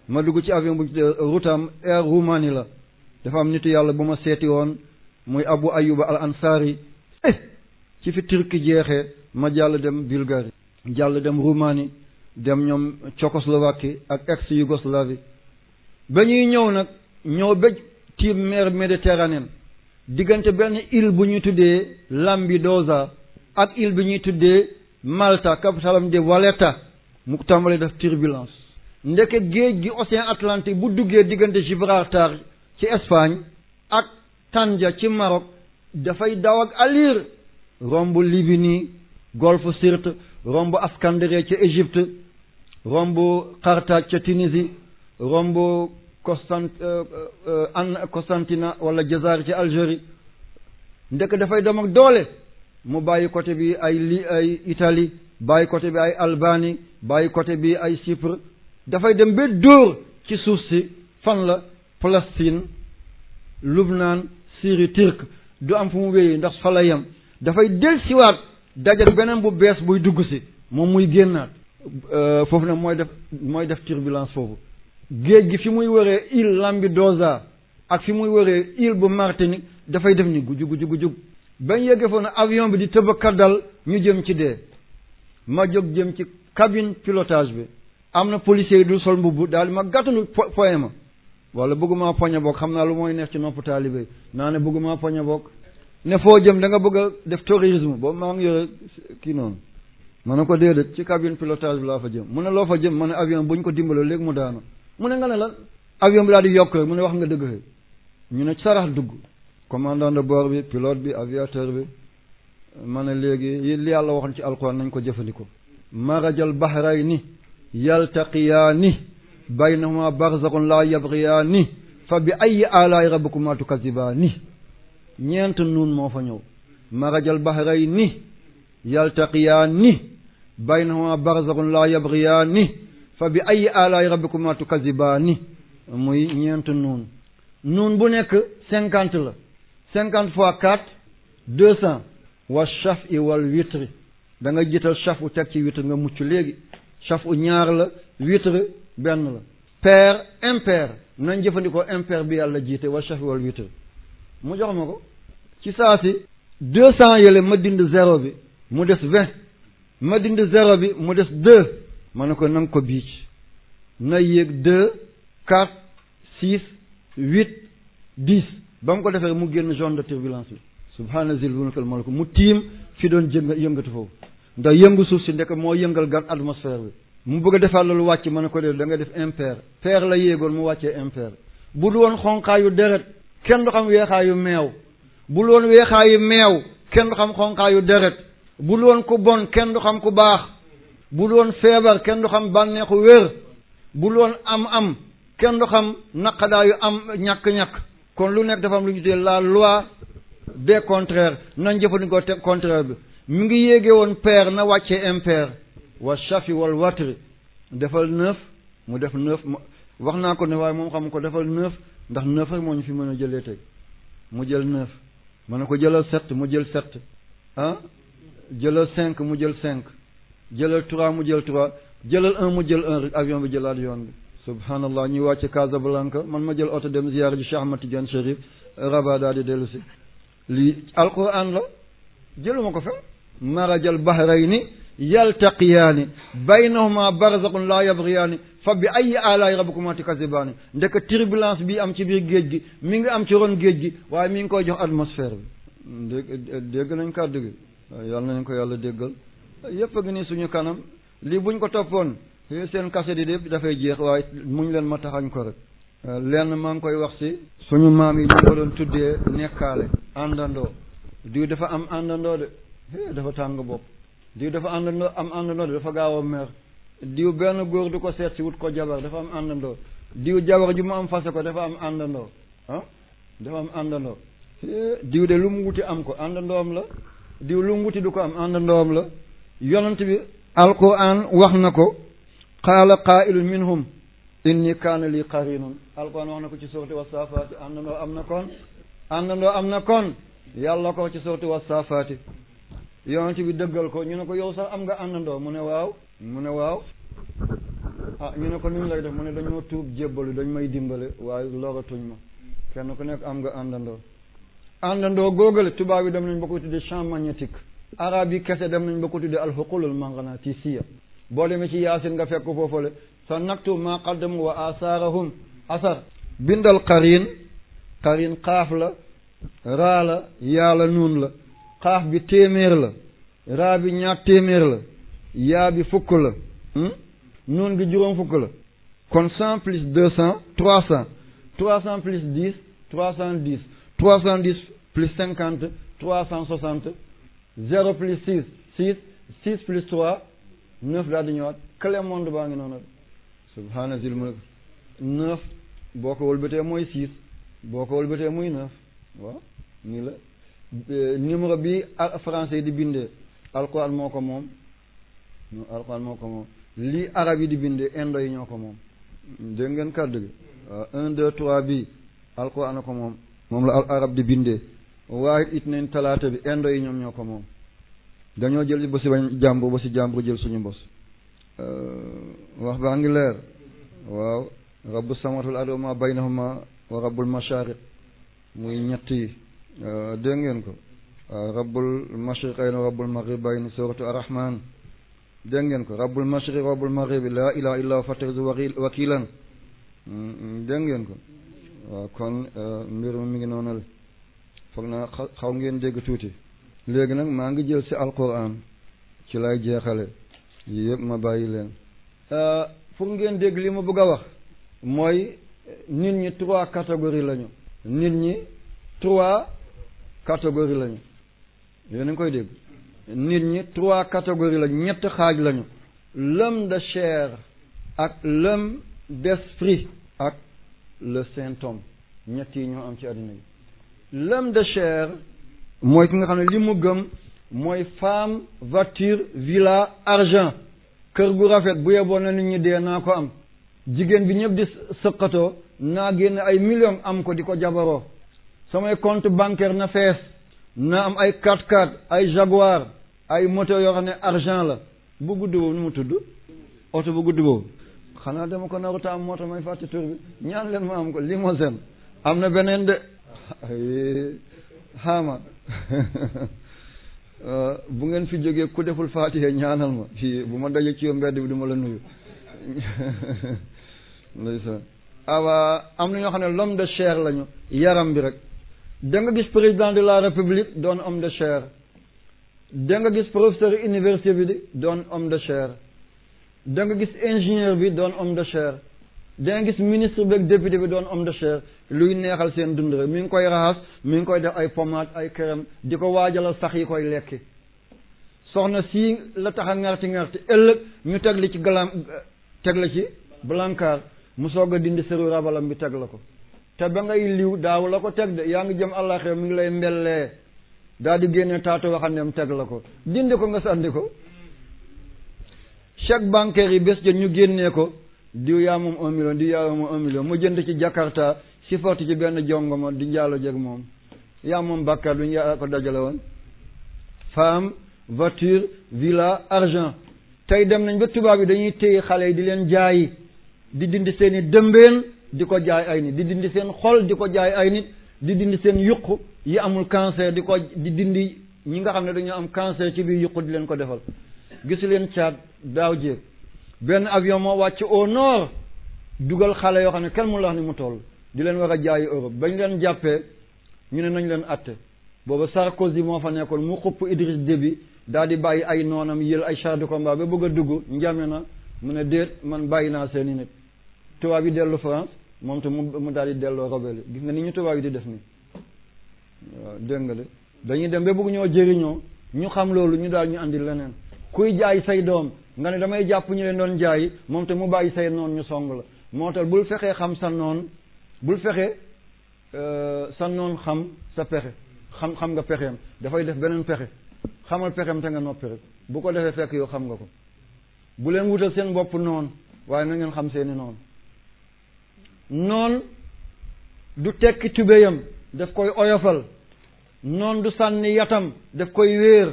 ma dugg ci avion bu ñu tuddee Routam Air Roumanie la dafa am nitu yàlla bu ma seeti woon muy Abu Ayyuba al Ansari ci fi Turquie jeexee ma jàll dem Bulgarie jàll dem Roumanie dem ñoom Tchécoslovaquie ak ex-Yougoslavie ba ñuy ñëw nag ñëw ba ci mer Méditerranée diggante benn île bu ñuy tuddee Lampedusa ak île bi ñuy tuddee Malta capitalam de Valletta mu tàmbalee def turbulence ndeke géej gi océan Atlantique bu duggee diggante Gibraltar ci Espagne ak Tanja ci Maroc dafay daw ak allure romb Libye nii golfe Sirte romb Iskandariya ca Égypte romb Carthage ca Tunisie romb Constantine wala Jazair ci Algérie ndek dafay dem ak doole mu bàyyi côté bi ay Italie bàyyi côté bi ay Albanie bàyyi côté bi ay Chypre dafay dem ba dóor ci suuf si fan la Palestine Lubnaan Syrie turc du am fu mu wéyee ndax fa la yem dafay del siwaat dajal beneen bu bees buy dugg si moom muy génnaat foofu nag mooy def turbulence foofu géej gi fi muy wëree île Lampedusa ak fi muy wëree île bu Martinique dafay def ni gujug bañ yeggee foofu nag avion bi di tëba kaddal ñu jëm ci dee ma jóg jëm ci cabine pilotage bi am na policier yi du sol mbubb daal di ma gàttalu poye ma wala bëgguma poñe bokk xam naa lu mooy neex ci nopp taalibe naa ne bëgguma poñe bokk ne foo jëm da nga bëgg a def terrorisme boobu maa ngi yore kii noonu ma ne ko déedéet ci cabine pilotage bi laa fa jëm mu ne loo fa jëm ma ne avion bu ñu ko dimbaloo léegi mu daanu mu ne nga ne la avion bi daal di yokk rek mu ne wax nga dëgg ñu ne sarax dugg commandant de bord bi pilote bi aviateur bi ma ne léegi li yàlla waxoon ci alquran nañ ko jëfandikoo marajal bahrayni yaltaqiyaani baynahuma barzakhun la yabghiyaani fa bi ayyi aalaa'i rabbikumaa tukazzibaani ñeent nuun moo fa ñëw marajal bahrayni yaltaqiyaani baynahuma barzakhun la yabghiyaani fa bi ayyi aalaa'i rabbikumaa tukazzibaani muy ñeent nuun bu nekk 50 la 50 fois 4 200 wa shaf'i wal witri da nga jiital shaf'u teg ci witr nga mucc léegi shaf'u ñaar la witr benn la pair impair nañ jëfandikoo impair bi yàlla jiite wa shaf'i wal witr mu jox ma ko ci saa si 200 yële ma dind 0 bi mu des 20 ma dind 0 bi mu des 2 ma ne ko nanga ko biic na yéeg 2 4 6 8 10 ba mu ko defee mu génn zone de turbulence bi subhaana zil mulkil mulk mu tiim fi doon yëngatu foofu ndax yëngu suuf si ndek moo yëngal gan atmosphère bi mu bëgg a defaat loolu wàcc ma ne ko dee da nga def impair pair la yéegoon mu wàccee impair bu du woon xonqaayu deret kenn du xam weexaayu meew bu lu woon weexaayu meew kenn du xam xonqaayu deret bu lu woon ku bon kenn du xam ku baax bu lu woon feebar kenn du xam bànneexu wér bu lu woon am kenn du xam naqadaayu am ñàkk-ñàkk kon lu nekk dafa am lu ñu tuddee la loi des contraires nañ jëfandikoo te contraire bi mu ngi yéege woon pair na wàccee impair wa shafi wal watri defal 9 mu def 9 wax naa ko ne waaye moom xam ko defal 9 ndax 9 rek moo ñu fi mën a jëlee tey mu jël 9 ma ne ko jëlal 7 mu jël 7 ah jëlal 5 mu jël 5 jëlal 3 mu jël 3 jëlal 1 mu jël 1 rek avion bi jëlaat yoon bi subhanallah ñuy wàcce Casablanca man ma jël oto dem ziyaara ji Cheikh Ahmad Tidiane Chérif Rabat daal di dellu si lii alquran la jëluma ko fa marajal bahrayni yaltaqiyaani baynahuma barzakhun la yabghiyaani fa bi ayyi aalaa'i rabbikumaa tukazzibaani ndek turbulence bi am ci biir géej gi mi ngi am ci ron géej gi waaye mi ngi koy jox atmosphère bi dégg nañ kàddu gi yàlla nañ ko yàlla déggal yépp a ngi nii suñu kanam lii buñ ko toppoon seen kaset yi yëpp dafay jeex waaye muñ leen ma taxañ ko rek lenn maa ngi koy wax si suñu maam yi ñu ko doon tuddee nekkaale àndandoo diw dafa am àndandoo de dafa tàng bopp diw dafa àndandoo de dafa gaaw a mer diw benn góor du ko seet si wut ko jabar dafa am àndandoo diw jabar ji mu am fase ko dafa am àndandoo dafa am àndandoo diw de lu mu wuti am ko àndandoom la diw lu mu wuti du ko am àndandoom la yonent bi alquran wax na ko qaala qaa'ilun minhum inni kaana lii qarinun alquran wax na ko ci suurati wasaafaati àndandoo am na kon yàlla ko ci suurati wasaafaati yonent bi dëggal ko ñu ne ko yow sax am nga àndandoo mu ne waaw ñu ne ko nuñ lay def mu ne dañoo tuub jébbalu dañ may dimbale waaye loratuñ ma kenn ku nekk am nga àndandoo góogale tubaab yi dem nañ ba ko tuddee champ magnétique arab yi kese dem nañ ba ko tuddee alxuqulul maghnatisiya boo demee ci yaasin nga fekk foofale sa naktu ma qaddamu wa asaarahum asar bindal qarin xaaf la raa la yaa la nuun la xaaf bi téeméer la raa bi ñaar téeméer la yaa bi fukk la nuun bi juróom fukk la kon 100 plus 200 300 300 plus 10 310 310 plus 50 360 0 plus 6 6 6 plus 3 9 daal di ñëwaat clé monde baa ngi noonu subhaana zil mulk 9 boo ko wëlbatee mooy 6 boo ko wëlbatee muy 9 waaw nii la numéro bi français yi di bindee alquran moo ko moom lii arab yi di bindee indo yi ñoo ko moom dégg ngeen kàddu gi waaw 1 2 3 bi alquran a ko moom la arab di bindee waaye it nañ talaata bi indo yi ñoom ñoo ko moom dañoo jël ba si jàmbur jël suñu bos wax baa ngi leer waaw rabbu samawatil ardi wa ma baynahuma wa rabbul mashariq muy ñett yi dégg ngeen ko rabbul mashriqayn wa rabbul maghribayn suratu ar-rahman dégg ngeen ko rabbul mashriq wa rabbul maghribi la ilaha illa huwa fattakhidhu wakilan dégg ngeen ko waaw kon mbir mi ngi noonu la foog naa xaw ngeen dégg tuuti léegi nag maa ngi jël ci alquran ci lay jeexale yi yëpp ma bàyyi leen pour ngeen dégg li ma bëgg a wax mooy nit ñi 3 catégories lañu nit ñi 3 catégories lañu yéen a ngi koy dégg nit ñi 3 catégories lañu ñett xaaj lañu l'homme de chair ak l'homme d'esprit ak le saint homme ñett yi ñoo am ci àddina bi. L'homme de chair mooy ki nga xam ne li mu gëm mooy femme voiture villa argent kër gu rafet bu yeboon na nit ñi dee naa ko am jigéen bi ñëpp di sëqatoo naa génn ay millions am ko di ko jabaroo samay compte bancaire na fees na am ay 4x4 ay Jaguar ay moto yoo xam ne argent la bu gudd boobu nu mu tudd oto bu gudd boobu xanaa dama ko naruta am moto may fàtte tur bi ñaan leen ma am ko limousine am na beneen de xaama bu ngeen fi jógee ku deful Faatiha ñaanal ma fii bu ma daje ci yow mbedd bi du ma la nuyu ndeysaan awa am na ñoo xam ne l'homme de chair lañu yaram bi rek da nga gis président de la république doon homme de chair da nga gis professeur université bi doon homme de chair da nga gis ingénieur bi doon homme de chair da nga gis ministre bi ak député bi doon homme de chair luy neexal seen dund rek mi ngi koy raxas mi ngi koy def ay pommade ay crème di ko waajalal sax yi koy lekki soxna si la tax a ngarti ëllëg ñu teg li ci galam teg la ci blancar mu soog a dindi sëru rabalam bi teg la ko te ba ngay liw daaw la ko teg de yaa ngi jëm àllaxira mi ngi lay mbellee daal di génne taatu waxandem teg la ko dindi ko nga sànni ko chèque bancaire yi bés jën ñu génnee ko diw yaa moom 1 million diw yaa moom 1 million mu jënd ci Jakarta si forti ci benn jongoma di njaalo jeg moom yaa moom bàkkaar du ñu yaa ko dajale woon femme voiture villa argent tey dem nañ ba tubaab yi dañuy téye xale yi di leen jaayi di dindi seen i dëmbeen di ko jaay ay nit di dindi seen xol di ko jaay ay nit di dindi seen yuq yi amul cancer di dindi ñi nga xam ne dañoo am cancer ci biir yuq di leen ko defal gisu leen caat daaw jéeg benn avion moo wàcc au nord dugal xale yoo xam ne kenn mu la wax ni mu toll di leen war a jaayi Europe bañ leen jàppee ñu ne nañ leen atte booba Sarkozy moo fa nekkoon mu xupp Idriss Déby daal di bàyyi ay noonam yël ay char de combat ba bëgg a dugg njame na mu ne déet man bàyyi naa seeni nit tubaab yi dellu France moom te mu daal di delloo rebelle gis nga ni ñu tubaab yi di def ni waaw dégg nga de dañuy dem ba bëgg ñoo jëriñoo ñu xam loolu ñu daal ñu andi leneen kuy jaay say doom nga ne damay jàpp ñu leen doon jaay moom te mu bàyyi say noon ñu song la moo tax bul fexee xam sa noon bul fexe sa noon xam sa pexe xam nga pexeem dafay def beneen pexe xamal pexeem te nga noppi rek bu ko defee fekk yow xam nga ko bu leen wutal seen bopp noon waaye na ngeen xam seeni noon du tekki tubéyam daf koy oyofal noon du sànni yatam daf koy wéer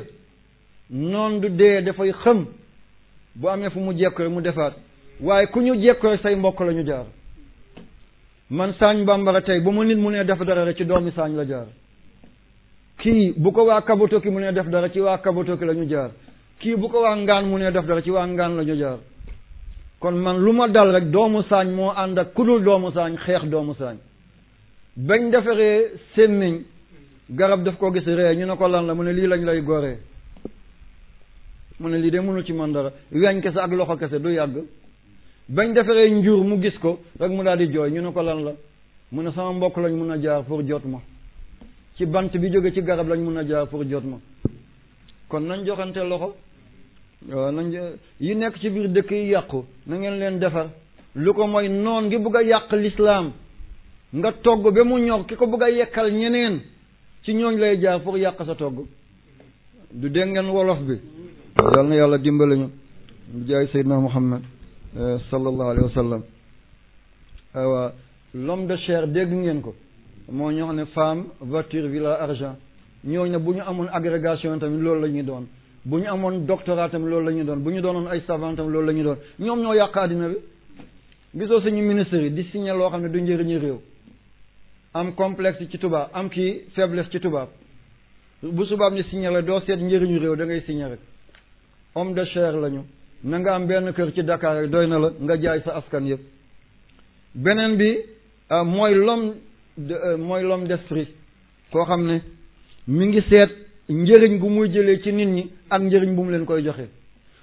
noon du dee dafay xëm bu amee fu mu jekko rek mu defaat waaye ku ñu jekko rek say mbokk la ñu jaar man saañ bambara tey bu mu nit mu nee def dara rek ci doomi saañ la jaar kii bu ko waa kabotoki mu nee def dara ci waa kabotoki la ñu jaar kii bu ko waa ngaan mu nee def dara ci waa ngaan la ñu jaar kon man lu ma dal rek doomu saañ moo ànd ak kudul doomu saañ xeex doomu saañ bañ defaree sémmiñ garab daf ko gis ree ñu ne ko lan la mu ne lii lañ lay goree mu ne lii de mënul ci man dara weñ kese ak loxo kese du yàgg bañ defaree njur mu gis ko rek mu daal di jooy ñu ne ko lan la mu ne sama mbokk lañ mun a jaar pour jot ma ci bant bi jóge ci garab lañ mun a jaar pour jot ma kon nañ joxante loxo waaw nañ yi nekk ci biir dëkk yi yàqu na ngeen leen defar lu ko mooy noon ngi bëgg a yàq lislaam nga togg ba mu ñor ki ko bëgg a yekkal ñeneen ci ñooñ lay jaar pour yàq sa togg du dégg ngeen wolof bi yal na yàlla dimbali ñu jaay Seydina Muhammad sallallahu alayhi wa sallam waaw l'homme de chair dégg ngeen ko moo ñoo xam ne femme voiture villa argent ñooñu ne bu ñu amoon agrégation tamit loolu la ñuy doon bu ñu amoon doctorat tamit loolu la ñuy doon bu ñu doonoon ay savant tamit loolu la ñuy doon ñoom ñoo yàq àddina bi gisoo suñu ministre yi di signé loo xam ne du njëriñu réew am complexe ci tubaab am kii faiblesse ci tubaab bu subaab ni signé la doo seet njëriñu réew da ngay signé rek homme de chair lañu na nga am benn kër ci Dakar rek doy na la nga jaay sa askan yëpp beneen bi mooy l'homme d'esprit koo xam ne mi ngi seet njëriñ gu muy jëlee ci nit ñi ak njëriñ bu mu leen koy joxe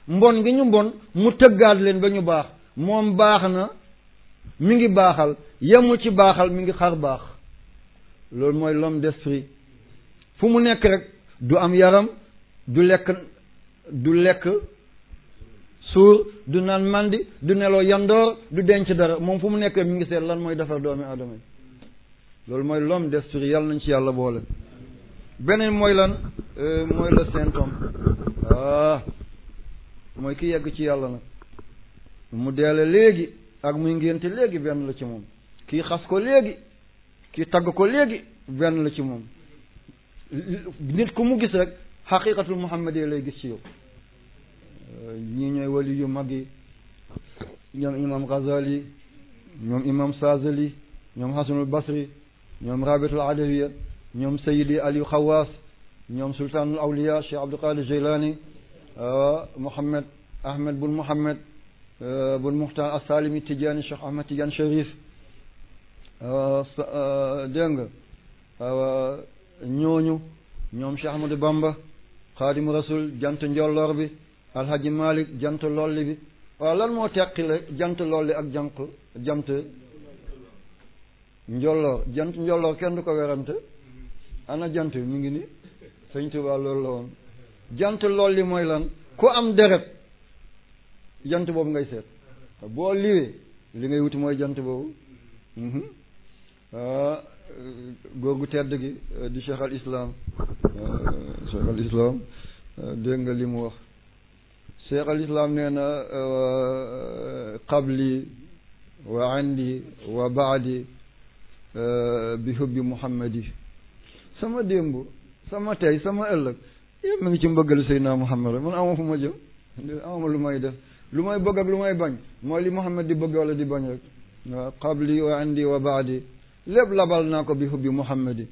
mbon gi ñu mbon mu tëggaat leen ba ñu baax moom baax na mi ngi baaxal yemul ci baaxal mi ngi xar baax loolu mooy l'homme d'esprit fu mu nekk rek du am yaram du lekk suur du naan mandi du neloo yandoor du denc dara moom fu mu nekk mi ngi seet lan mooy defar doomi aadama yi loolu mooy l'homme d'esprit yàlla nañ ci yàlla boole. beneen mooy lan mooy le saint homme mooy ki yegg ci yàlla nag mu deele léegi ak muy ngénte léegi benn la ci moom kii xas ko léegi kii tagg ko léegi benn la ci moom nit ku mu gis rek xaqiqatul muhammadiyya lay gis ci yow. ñii ñooy wali yu mag yi ñoom imam Ghazali ñoom imam Sazali ñoom Hasanul Basri ñoom Rabitul Adawiya ñoom Sayyidi Aliou Khawaas ñoom sultaanul awliya Cheikh Abdul Qadir Jilani Muhammad Ahmed bun Muhammad bun Muxtaar as-Salimi Tijaani Cheikh Ahmed Tidiane Cherif dégg nga ñooñu ñoom Cheikh Ahmadou Bamba Xaadimu Rasul jant njolloor bi Alhaji Malik jant lolli bi waaw lan moo teqile jant lolli ak jant njolloor jant njolloor kenn du ko werante ana jant bi mi ngi ni Sëñ Tuubaa loolu la woon jant lolli mooy lan ku am deret jant boobu ngay seet boo liwee li ngay wuti mooy jant boobu góor gu tedd gi di Cheikh al Islam dégg nga li mu wax Cheikh al Islam nee na qabli wa indi wa baadi bi hubbi muhammadi sama démb sama tey sama ëllëg yépp ma ngi ci mbëggalu Seydina Muhammad rek man ama fu ma jëm ama lu may def lu may bëgg ak lu may bañ mooy li Muhammad di bëgg wala di bañ rek waaw qabli wa indi wa baadi lépp labal naa ko bi hubbi muhammadi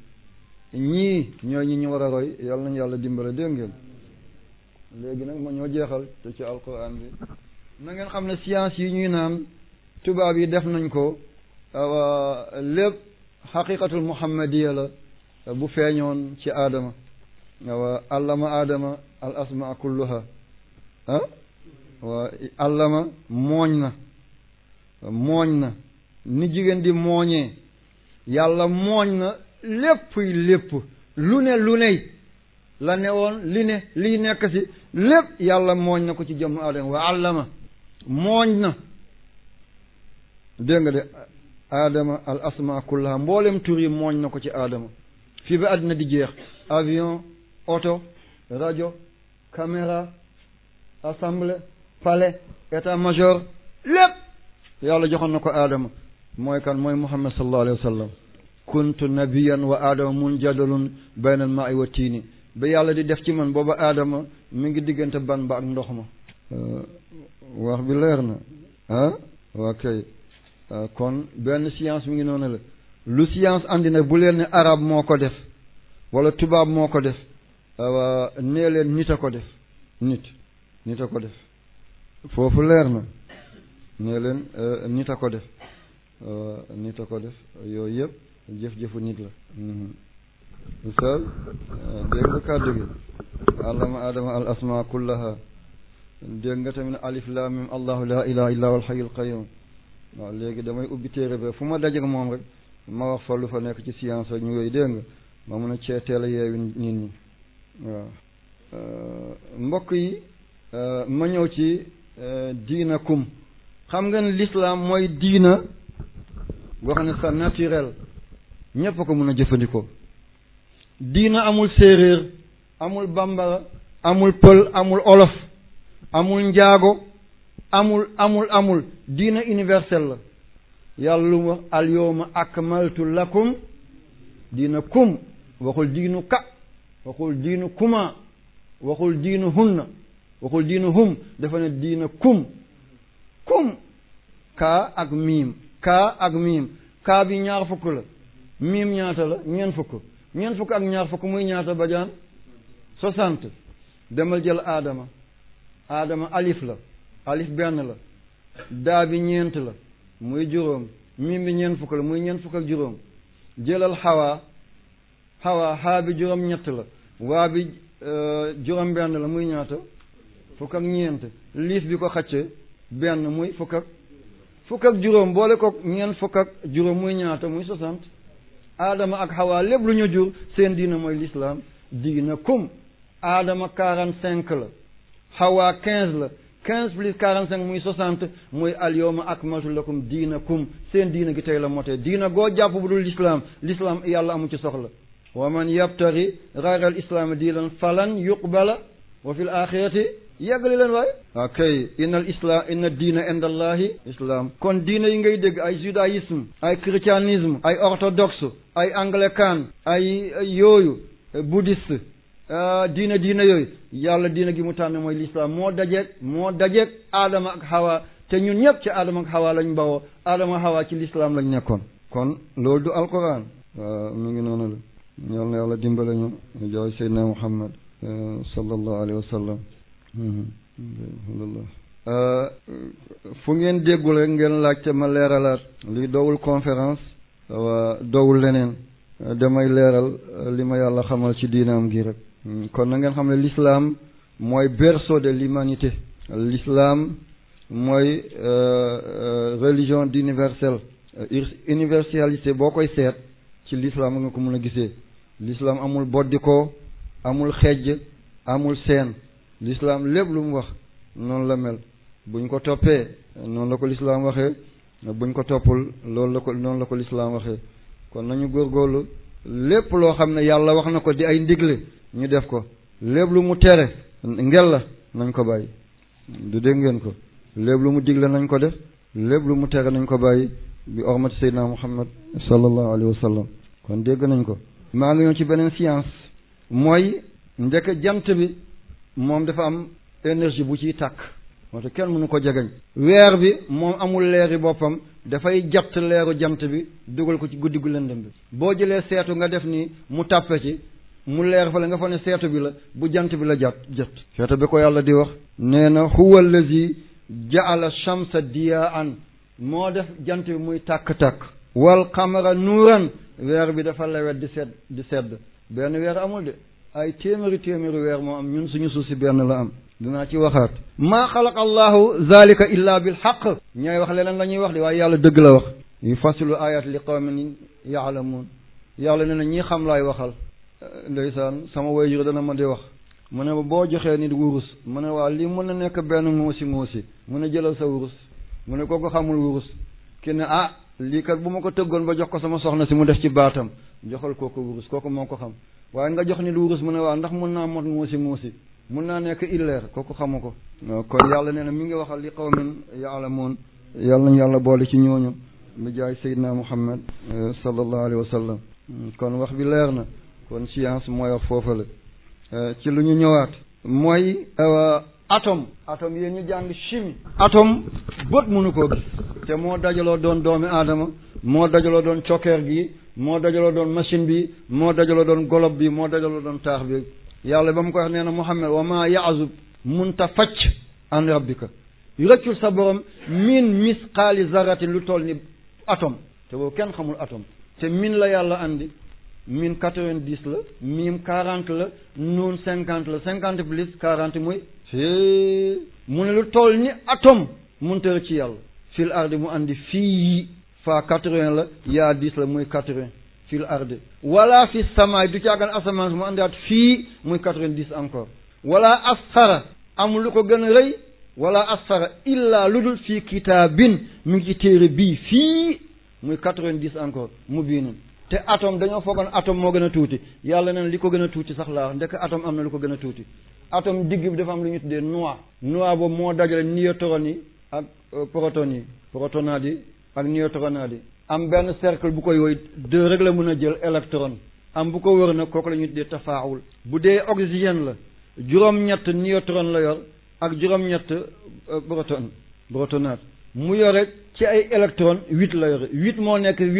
ñii ñooy ñi ñu war a roy yàlla nañu yàlla dimbale dégg ngeen léegi nag ma ñoo jeexal te ci alquran bi na ngeen xam ne science yi ñuy naan tubaab yi def nañ ko lépp xaqiqatul muhammadiya la bu feeñoon ci aadama wa allama aadama al asmaa kulluha wa allama mooñ na ni jigéen di mooñee yàlla mooñ na lépp lu ne la ne woon liy nekk ci lépp yàlla mooñ na ko ci jëmm aadama wa allama mooñ na dégg nga de aadama al asmaa kullaha mboolem tur yi mooñ na ko ci aadama fii ba àddina di jeex avion oto rajo caméra assemblée palais état major lépp yàlla joxoon na ko aadama mooy kan mooy muhammad sallallahu alayhi wa sallam kuntu nabiyan wa aadama munjadalun bayna al ma'i wa tiini ba yàlla di def ci man booba aadama mi ngi diggante ban ba ak ndox ma wax bi leer na waa kay kon benn science mi ngi noonu la lu science andi nag bu leen ne arab moo ko def wala tubaab moo ko def nee leen nit a ko def nit a ko def foofu leer na nee leen nit a ko def yooyu yëpp jëf-jëfu nit la ustaz dégg nga kàddu gi allama adama al asma kullaha dégg nga tamit alif lam mim allahu la ilaha illa huwal hayyul qayyum waaw léegi damay ubbi téere ba fu ma dajeek moom rek ma wax fa lu fa nekk ci science ak ñu yooyu dégg nga ma mun a ceeteel a yeewi nit ñi waaw mbokk yi ma ñëw ci diina kum xam nga ne l'islam mooy diina boo xam ne c'est naturel ñépp a ko mun a jëfandikoo diina amul séeréer amul bambara amul pël amul olof amul njaago amul diina universel la yàlla lu mu wax al yawma akmaltu lakum diina kum waxul diinu ka waxul diinu kuma waxul diinu hunna waxul diinu hum dafa ne diina kum kaa ak miim kaa bi ñaar fukk la miim ñaata la ñeent fukk ak ñaar fukk muy ñaata bajaan 60 demal jël aadama alif la alif benn la daa bi ñeent la muy juróom miim bi ñeent fukk la muy ñeent fukk ak juróom jëlal xawaa xaa bi juróom ñett la waa bi juróom benn la muy ñaata fukk ak ñeent liif bi ko xacce benn muy fukk ak juróom boole ko ñeent fukk ak juróom muy ñaata muy 60 aadama ak xawaa lépp lu ñu jur seen diina mooy l'islam diina kum aadama 45 la xawaa 15 la 15 plus 45 muy 60 muy al yawma akmaltu lakum diinakum seen diina gi tey la motee diina goo jàpp bu dul l'islam yàlla amu ci soxla wa man yabtaghi ghayra al islam diinan falan yuqbala wa fil axirati yeggali leen waaye okay inna diina inda allahi islam kon diina yi ngay dégg ay judaïsme ay christianisme ay orthodoxe ay anglican ay yooyu bouddhiste diina yooyu yàlla diina gi mu tànn mooy l'islam moo dajeeg aadama ak hawa te ñun ñëpp ci aadama ak hawa lañ bawoo aadama hawa ci l'islam lañ nekkoon kon loolu du alquran mu ngi noonu la yal na yàlla dimbale ñu jaay seydina muhammad sallallahu alayhi wa sallam fu ngeen déggul rek ngeen laajte ma leeralaat li dowul conférence dowul leneen damay leeral li ma yàlla xamal ci diinaam gi rek kon na ngeen xam ne l'islam mooy berceau de l'humanité l'islam mooy religion d'universel universalité boo koy seet ci l'islam nga ko mën a gisee l'islam amul boddikoo amul xejj amul seen l'islam lépp lu mu wax noonu la mel buñ ko toppee noonu la ko l'islam waxee buñ ko toppul noonu la ko l'islam waxee kon nañu góorgóorlu lépp loo xam ne yàlla wax na ko di ay ndigle ñu def ko lépp lu mu tere ngel la nañ ko bàyyi du dégg ngeen ko lépp lu mu digle nañ ko def lépp lu mu tere nañ ko bàyyi bi ormati seydina muhammad sallallahu alayhi wa sallam kon dégg nañ ko maa ngi ñëw ci beneen science mooy ndeke jant bi moom dafa am énergie bu ciy tàkk moo tax kenn mënu ko jegeñ weer bi moom amul leeri boppam dafay jatt leeru jant bi dugal ko ci guddi gu lëndëm bi boo jëlee seetu nga def ni mu tàppe ci mu leer fa la nga fa ne seetu bi la bu jant bi la jat seetu bi ko yàlla di wax nee na huwa allazi ja'ala shamsa diya'an moo def jant bi muy tàkk-tàkk wal qamara nuuran weer bi dafa lewet di sedd benn weer amul de ay téeméeri weer moo am ñun suñu suuf si benn la am dinaa ci waxaat maa xalaqa allahu zalika illa bil haqq ñooy wax leneen la ñuy wax de waaye yàlla dëgg la wax yufassilu ayat li qawmin ya'lamun yàlla nee na ñi xam laay waxal ndeysaan sama waajur dana ma di wax mu ne boo joxee nit wurus mu ne waa lii mën na nekk benn ngoosi mu ne jëlal sa wurus mu ne kooku xamul wurus ki ne lii kat bu ma ko tëggoon ba jox ko sama soxna si mu def ci baatam joxal kooku wurus kooku moo ko xam waaye nga jox nit wurus mu ne waa ndax mën naa mot ngoosi mën naa nekk illeer kooku xamu ko kon yàlla nee na mi ngi waxal li qawmin ya'lamun yàlla nañu yàlla boole ci ñooñu mi jaay Seydina Muhammad sallallahu alayhi wa sallam kon wax bi leer na kon science mooy wax foofale ci lu ñu ñëwaat mooy atome yéen ñu jàng chimie atome bët mënu koo gis te moo dajaloo doon doomi aadama moo dajaloo doon cokkeer gi moo dajaloo doon machine bi moo dajaloo doon golob bi moo dajaloo doon taax bi yàlla ba mu ko wax nee na Muhammad wa ma ya'zub munta facc an rabbika rëccul sa borom min misqaali zarratin lu toll ni atome te boobu kenn xamul atome te min la yàlla andi min 90 la mim 40 la nuun 50 la 50 plus 40 muy mu ne lu toll ni atome munta rëcc ci yàlla fil ardi mu andi fii fa 80 la yaa 10 la muy 80 fil ardi wala fi samaay du caagan asamaan mu andiwaat fii muy 90 encore wala asfara amul lu ko gën a rëy wala asfara illa lu dul fii kitaabin mi ngi ci téere bii fii muy 90 encore mu biinin te atome dañoo foogoon atome moo gën a tuuti yàlla neen li ko gën a tuuti sax laa ndekk atome am na lu ko gën a tuuti atome digg bi dafa am lu ñu tuddee noix boobu moo dajale neutrons yi ak protonades yi ak neutronades yi am benn cercle bu koy woy 2 rek la mën a jël électron am bu ko wër nag kooku la ñuy tuddee tafaawul bu dee oxygène la juróom-ñett neutron la yor ak juróom-ñett protonade mu yore ci ay électron 8 la yore 8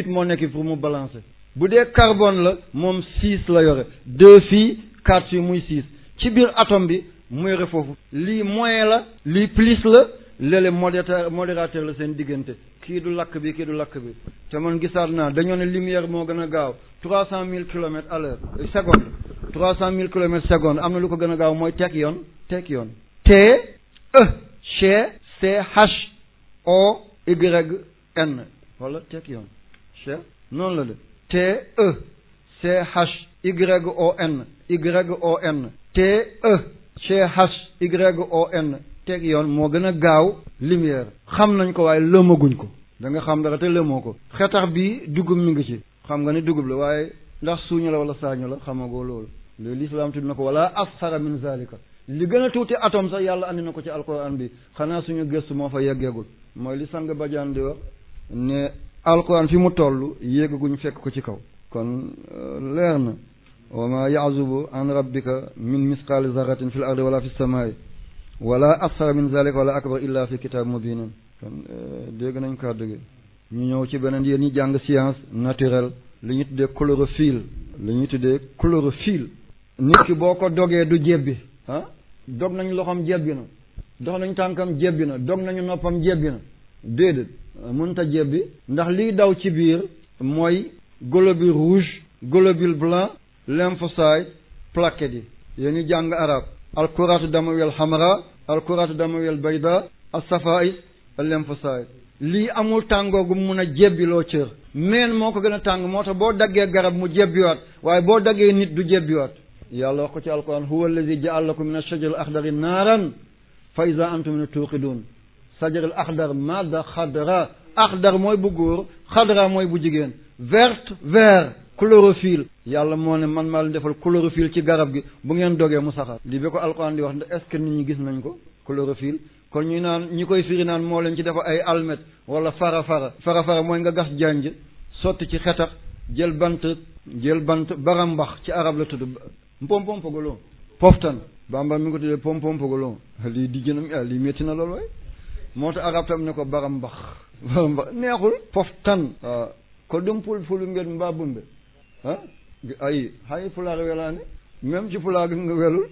moo nekk pour mu balancer bu dee carbone la moom 6 la yore 2 fii 4 fii muy 6 ci biir atome bi mu yore foofu lii moins la lii plus la léeg-léeg modérateur la seen diggante kii du lakk bi te man gisaat naa dañoo ne lumière moo gën a gaaw 300 000 kilomètres à l'heure seconde 300 000 kilomètres seconde am na lu ko gën a gaaw mooy tek yoon TECHOYN wala tek yoon che noonu la de TECHYON TECHYON teg yoon moo gën a gaaw lumière xam nañ ko waaye lëmaguñ ko da nga xam dara te lëmoo ko xetax bi dugub mi ngi ci xam nga ni dugub la waaye ndax suuñu la wala saañu la xamagoo loolu loolu l'islam tudd na ko wala asxara min zalika li gën a tuuti atome sax yàlla andi na ko ci alquran bi xanaa suñu gëstu moo fa yeggeegul mooy li sang bajaan di wax ne alquran fi mu toll yéegaguñ fekk ko ci kaw kon leer na wa ma ya'zubu an rabbika min misqaali zarratin fil ardi wala fis samaa'i wala asxara min zalika wala akbar illa fi kitab mubinin kon dégg nañ kàddu gi ñu ñëw ci beneen yéen ñi jàng science naturelle li ñu tuddee chlorophylle nit ki boo ko dogee du jebbi dog nañu loxoom jebbi na dox nañu tànkam jebbi na dog nañu noppam jebbi na déedéet mënta jebbi ndax liy daw ci biir mooy globule rouge globule blanc lymphocyte plaquettes yi yéen ñi jàng arab alkuratu damawiyal hamra alkuratu damawiyal bayda as-safa'is al-lymphocyte lii amul tàngoo gu mun a jebbiloo cër meen moo ko gën a tàng moo tax boo daggee garab mu jebbiwaat waaye boo daggee nit du jebbiwaat yàlla wax ko ci alquran huwa allazi ja'ala lakum min ash-shajari al-akhdari naaran fa iza antum minhu tuqidun shajar al-akhdar madda xadra akhdar mooy bu góor xadra mooy bu jigéen vert chlorophylle yàlla moo ne man maa leen defal chlorophylle ci garab gi bu ngeen dogee mu saxal lii ba ko alquran di wax est-ce que nit ñi gis nañ ko chlorophylle kon ñu naan ñi koy firi naan moo leen ci defal ay almet wala fara mooy nga gas janj sotti ci xetax jël bant barambax ci arab la tudd mpompogolon poftan bamba mi ngi ko tuddee pom-pom-pogolon lii di jënam lii métti na loolu waay moo tax arab tam ne ko barambax neexul poftan ko ɗum fulfulu ngeen mbaa bumbe ay hay pulaar welaani même ci pulaar gi nga welul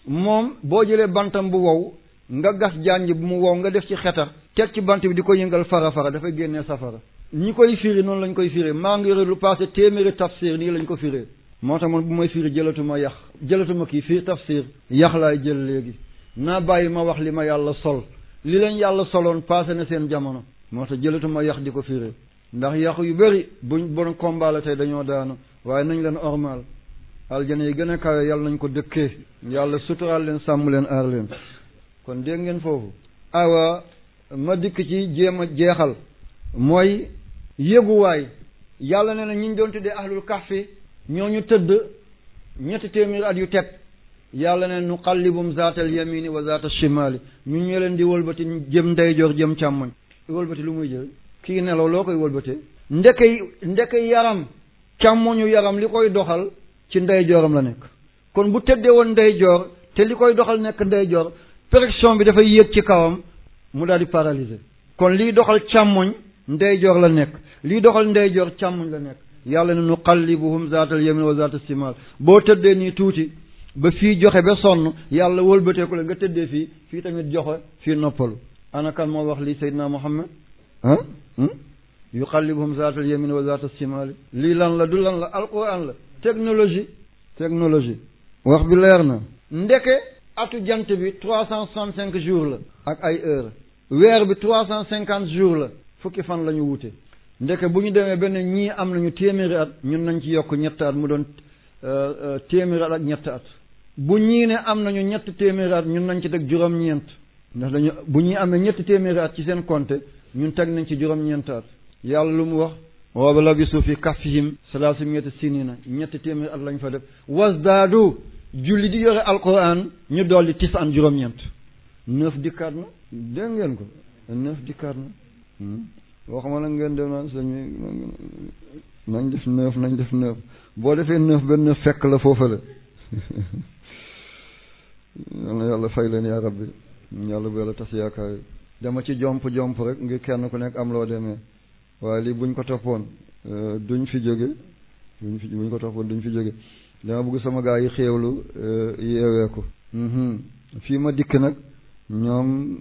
moom boo jëlee bantam bu wow nga gas janj bu mu wow nga def ci xetax teg ci bant bi di ko yëngal fara dafay génnee safara ñi koy firi noonu lañ koy firee maa ngi lu passé téeméeri tafsir nii lañ ko firee moo tax man bu may firi jëlatuma kii fii tafsir yax laay jël léegi naa bàyyi ma wax li ma yàlla sol li leen yàlla soloon passé na seen jamono moo tax jëlatuma yax di ko firee ndax yax yu bëri buñ bon combat la tey dañoo daanu waaye nañ leen ormal aljana yi gën a kawe yàlla nañ ko dëkkee yàlla suturaal leen sàmm leen aar leen kon dégg ngeen foofu awa ma dikk ci jéem a jeexal mooy yéeguwaay yàlla nee na ñi ñu doon tuddee ahlul kahfi ñooñu tëdd 300 at yu teg yàlla ne nu qallibum zaatal yamini wa zaatal shimali ñun ñu leen di wëlbati jëm ndeyjoor jëm càmmoñ wëlbati lu muy jël kii nelaw loo koy wëlbatee ndeke yaram càmmoñu yaram li koy doxal ci ndeyjooram la nekk kon bu tëddee woon ndeyjoor te li koy doxal nekk ndeyjoor pression bi dafay yéeg ci kawam mu daal di paralyser kon liy doxal càmmoñ ndeyjoor la nekk liy doxal ndeyjoor càmmoñ la nekk yàlla ne nu qallibuhum zaatal yamin wa zaatal simal boo tëddee nii tuuti ba fii joxe ba sonn yàlla wëlbateeku la nga tëddee fii tamit joxe fii noppalu ana kan moo wax lii Seydina Muhammad yuqallibuhum zaatal yamin wa zaatal simal lii lan la du lan la alquran la technologie wax bi leer na ndeke atu jant bi 365 jours la ak ay heure weer bi 350 jours la fukki fan la ñu wute ndeke bu ñu demee benn ñii am nañu téeméeri at ñun nañ ci yokk ñetti at mu doon téeméeri at ak ñetti at bu ñii ne am nañu ñetti téeméeri at ñun nañ ci teg juróom-ñeent ndax dañu bu ñuy amee ñetti téeméeri at ci seen compte ñun teg nañ ci juróom-ñeent at yàlla lu mu wax wa labisu fi kahfihim salaasimi'ata sinina ñetti téeméeri at lañ fa def wasdaadu julli di yore alquran ñu dolli tis'an juróom-ñeent 9 dikkaat na dégg ngeen ko 9 dikkaat na waxuma la ngeen dem naan nañ def 9 boo defee 9 ba 9 fekk la foofa la yal na yàlla fay leen yaa rabbi yàlla bu yàlla tas yaakaar dama ci jomp rek ngir kenn ku nekk am loo demee waaye lii buñ ko toppoon duñ fi jóge buñ ko toppoon duñ fi jóge dama bëgg sama gaa yi xéewlu yeewee ko fii ma dikk nag ñoom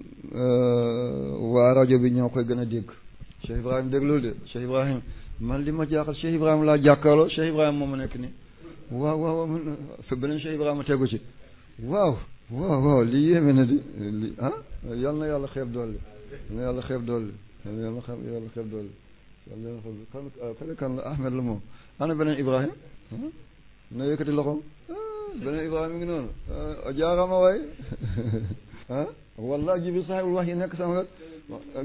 waa rajo bi ñoo koy gën a dégg Cheikh Ibrahim déglul de Cheikh Ibrahim man li ma jaaxal Cheikh Ibrahim laa jàkkaarloo Cheikh Ibrahim moo ma nekk ni waaw fa beneen Cheikh Ibrahima tegu ci waaw lii yéeme na di li yal na yàlla xeeb dolli kale kan la Ahmed la moom ana beneen Ibrahim na yëkkati loxoom beneen Ibrahim mi ngi noonu jaarama waay ah walla jibril saahibul wax yi nekk sama wet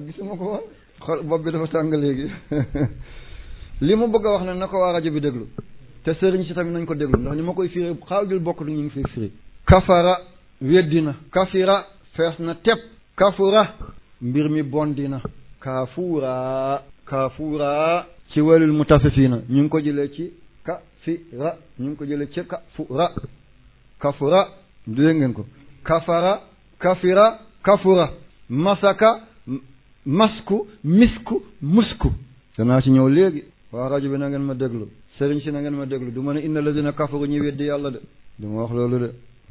gisuma ko woon xol bopp bi dafa tàng léegi li mu bëgg a wax ne na ko waa rajo bi déglu te sëriñ si tamit nañ ko déglu ndax ni ma koy firi xaajul bokk du ñu ngi fi firi kafara weddina kafira fees na tepp kafura mbir mi bondina kafura ci walil mutaffifina ñu ngi ko jëlee ci kafira ñu ngi ko jëlee ci kafura dégg ngeen ko kafara kafira kafura masaka masku misku musku danaa ci ñëw léegi waa rajo bi na ngeen ma déglu sëriñ si na ngeen ma déglu du ma ne inna lazina kafaru ñu weddi yàlla de du ma wax loolu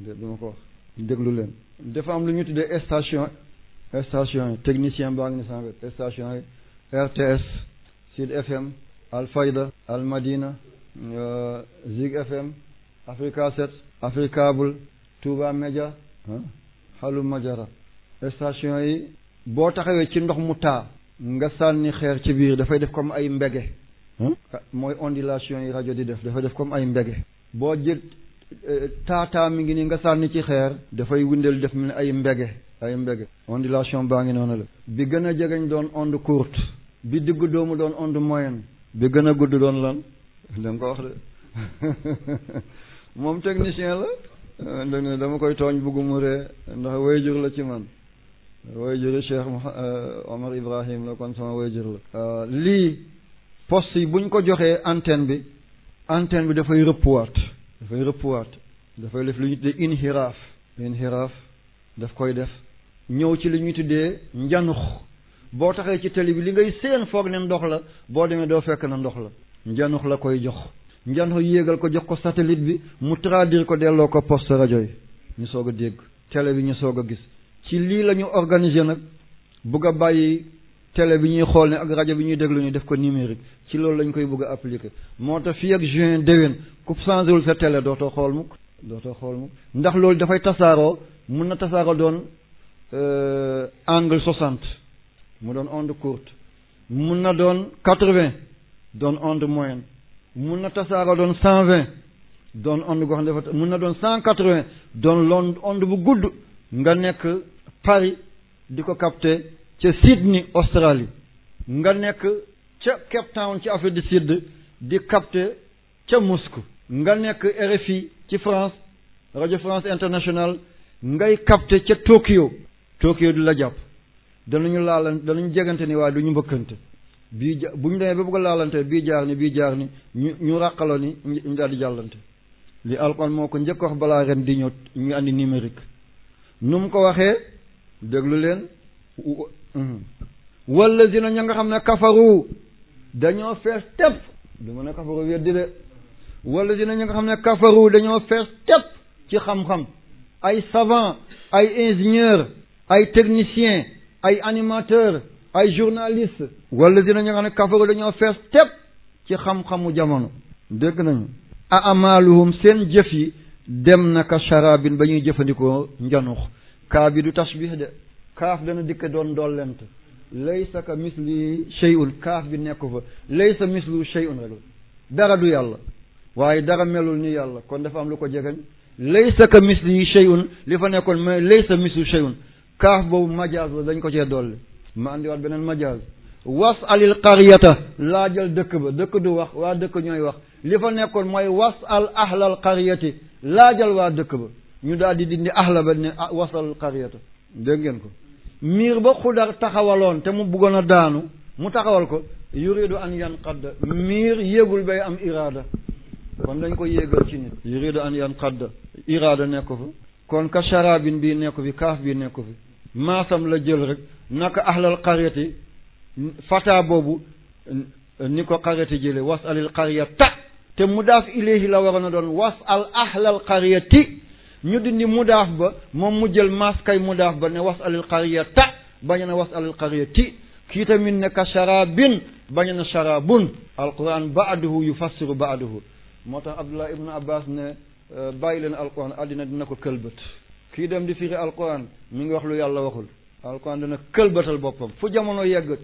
de du ma ko wax déglu leen dafa am lu ñu tuddee station yi technicien baa ngi ni sans wet station yi RTS Sud FM Alfayda Al Madina Zig FM Africa 7 Africable Touba Média Halu Majara station yi boo taxawee ci ndox mu taa nga sànni xeer ci biir dafay def comme ay mbege mooy ondulation yi rajo di def dafay def comme ay mbege boo jël taataa mi ngi nii nga sànni ci xeer dafay windeel def mu ne ay mbege ondulation baa ngi noonu la bi gën a jegeñ doon onde courte bi diggu doomu doon onde moyenne bi gën a gudd doon lan danga ko wax de moom technicien la dama koy tooñ buggumu ree ndax wayjur la ci man wayjuru Cheikh Omar Ibrahim la kon sama wayjur la lii poste yi buñ ko joxee antenne bi dafay rëppwaat dafay def lu ñu tuddee inhiraaf daf koy def ñëw ci li ñuy tuddee njanux boo taxee ci télé bi li ngay seen foog ne ndox la boo demee doo fekk na ndox la njanux la koy jox njanux yéegal ko jox ko satellite bi mu traduire ko delloo ko poste rajo yi ñu soog a dégg télé bi ñu soog a gis ci lii la ñu organiser nag bugg a bàyyi télé bi ñuy xool ne ak rajo bi ñuy déglu ñu def ko numérique ci loolu lañ koy bëgg a appliquer moo tax fii ak juin déwén ku changé wul sa télé dootoo xool mukk ndax loolu dafay tasaaroo mun na tasaaroo doon angle 60 mu doon onde courte mun na doon 80 doon onde moyenne mun na tasaaroo doon 120 doon onde goo xam ne dafa mun na doon 180 doon onde bu gudd nga nekk Paris di ko capter ca Sydney Australie nga nekk ca Cape Town ci Afrique du Sud di capter ca Moscou nga nekk RFI ci France Radio France Internationale ngay capter ca Tokyo du la jàpp danañu jegante ni waaye du ñu mbëkkante bu ñu demee ba bëgg a laalante bii jaar ni ñu ràqaloo ni ñu daal di jàllante li Alxuraan moo ko njëkk wax balaa ren di ñëw ñu andi numérique nu mu ko waxee déglu leen wallazina ña nga xam ne kafaru dañoo fees tepp du ma ne kafaru weddi de wallazina ña nga xam ne kafaru dañoo fees tepp ci xam-xam ay savant ay ingénieur ay technicien ay animateur ay journaliste wallazina ña nga xam ne kafaru dañoo fees tepp ci xam-xamu jamono dégg nañu a amaluhum seen jëf yi dem na ka sharabin ba ñuy jëfandikoo njanux kaa bi du tashbih de kaaf dana dikk doon dollent laysa ka misli shay'un kaaf bi nekku fa laysa mislu shay'un rek dara du yàlla waaye dara melul ni yàlla kon dafa am lu ko jegeñ laysa ka misli shay'un li fa nekkoon mais laysa mislu shay'un kaaf boobu majaaz la dañ ko cee dolli ma andiwaat beneen majaaz was alil qaryata laajal dëkk ba dëkk du wax waa dëkk ñooy wax li fa nekkoon mooy was al ahlal qaryati laajal waa dëkk ba ñu daal di dindi ahla ba ne wasal qaryata dégg ngeen ko miir ba xudar taxawaloon te mu bëggoon a daanu mu taxawal ko yuridu an yanqadda miir yéegul bay am iraada kon dañ ko yéegal ci nit yuridu an yanqadda iraada nekk fa kon ka sharabin bii nekk fi kaaf bii nekk fi maasam la jël rek naka ahlal qaryati fata boobu ni ko qaryati jële was alil qaryata te mudaaf ilayhi la waroon a doon was al ahlal qaryati ñu dindi mudaaf ba moom mu jël maas kay mudaaf ba ne was alil qaryata bañ na was alil qaryati kii tamit ne ka sharabin bañ na sharabun alquran ba'duhu yufassiru ba'duhu moo tax Abdullah ibn Abbas ne bàyyi leen alquran addina dina ko këlbët kii dem di firi alquran mi ngi wax lu yàlla waxul alquran dina këlbatal boppam fu jamono yegg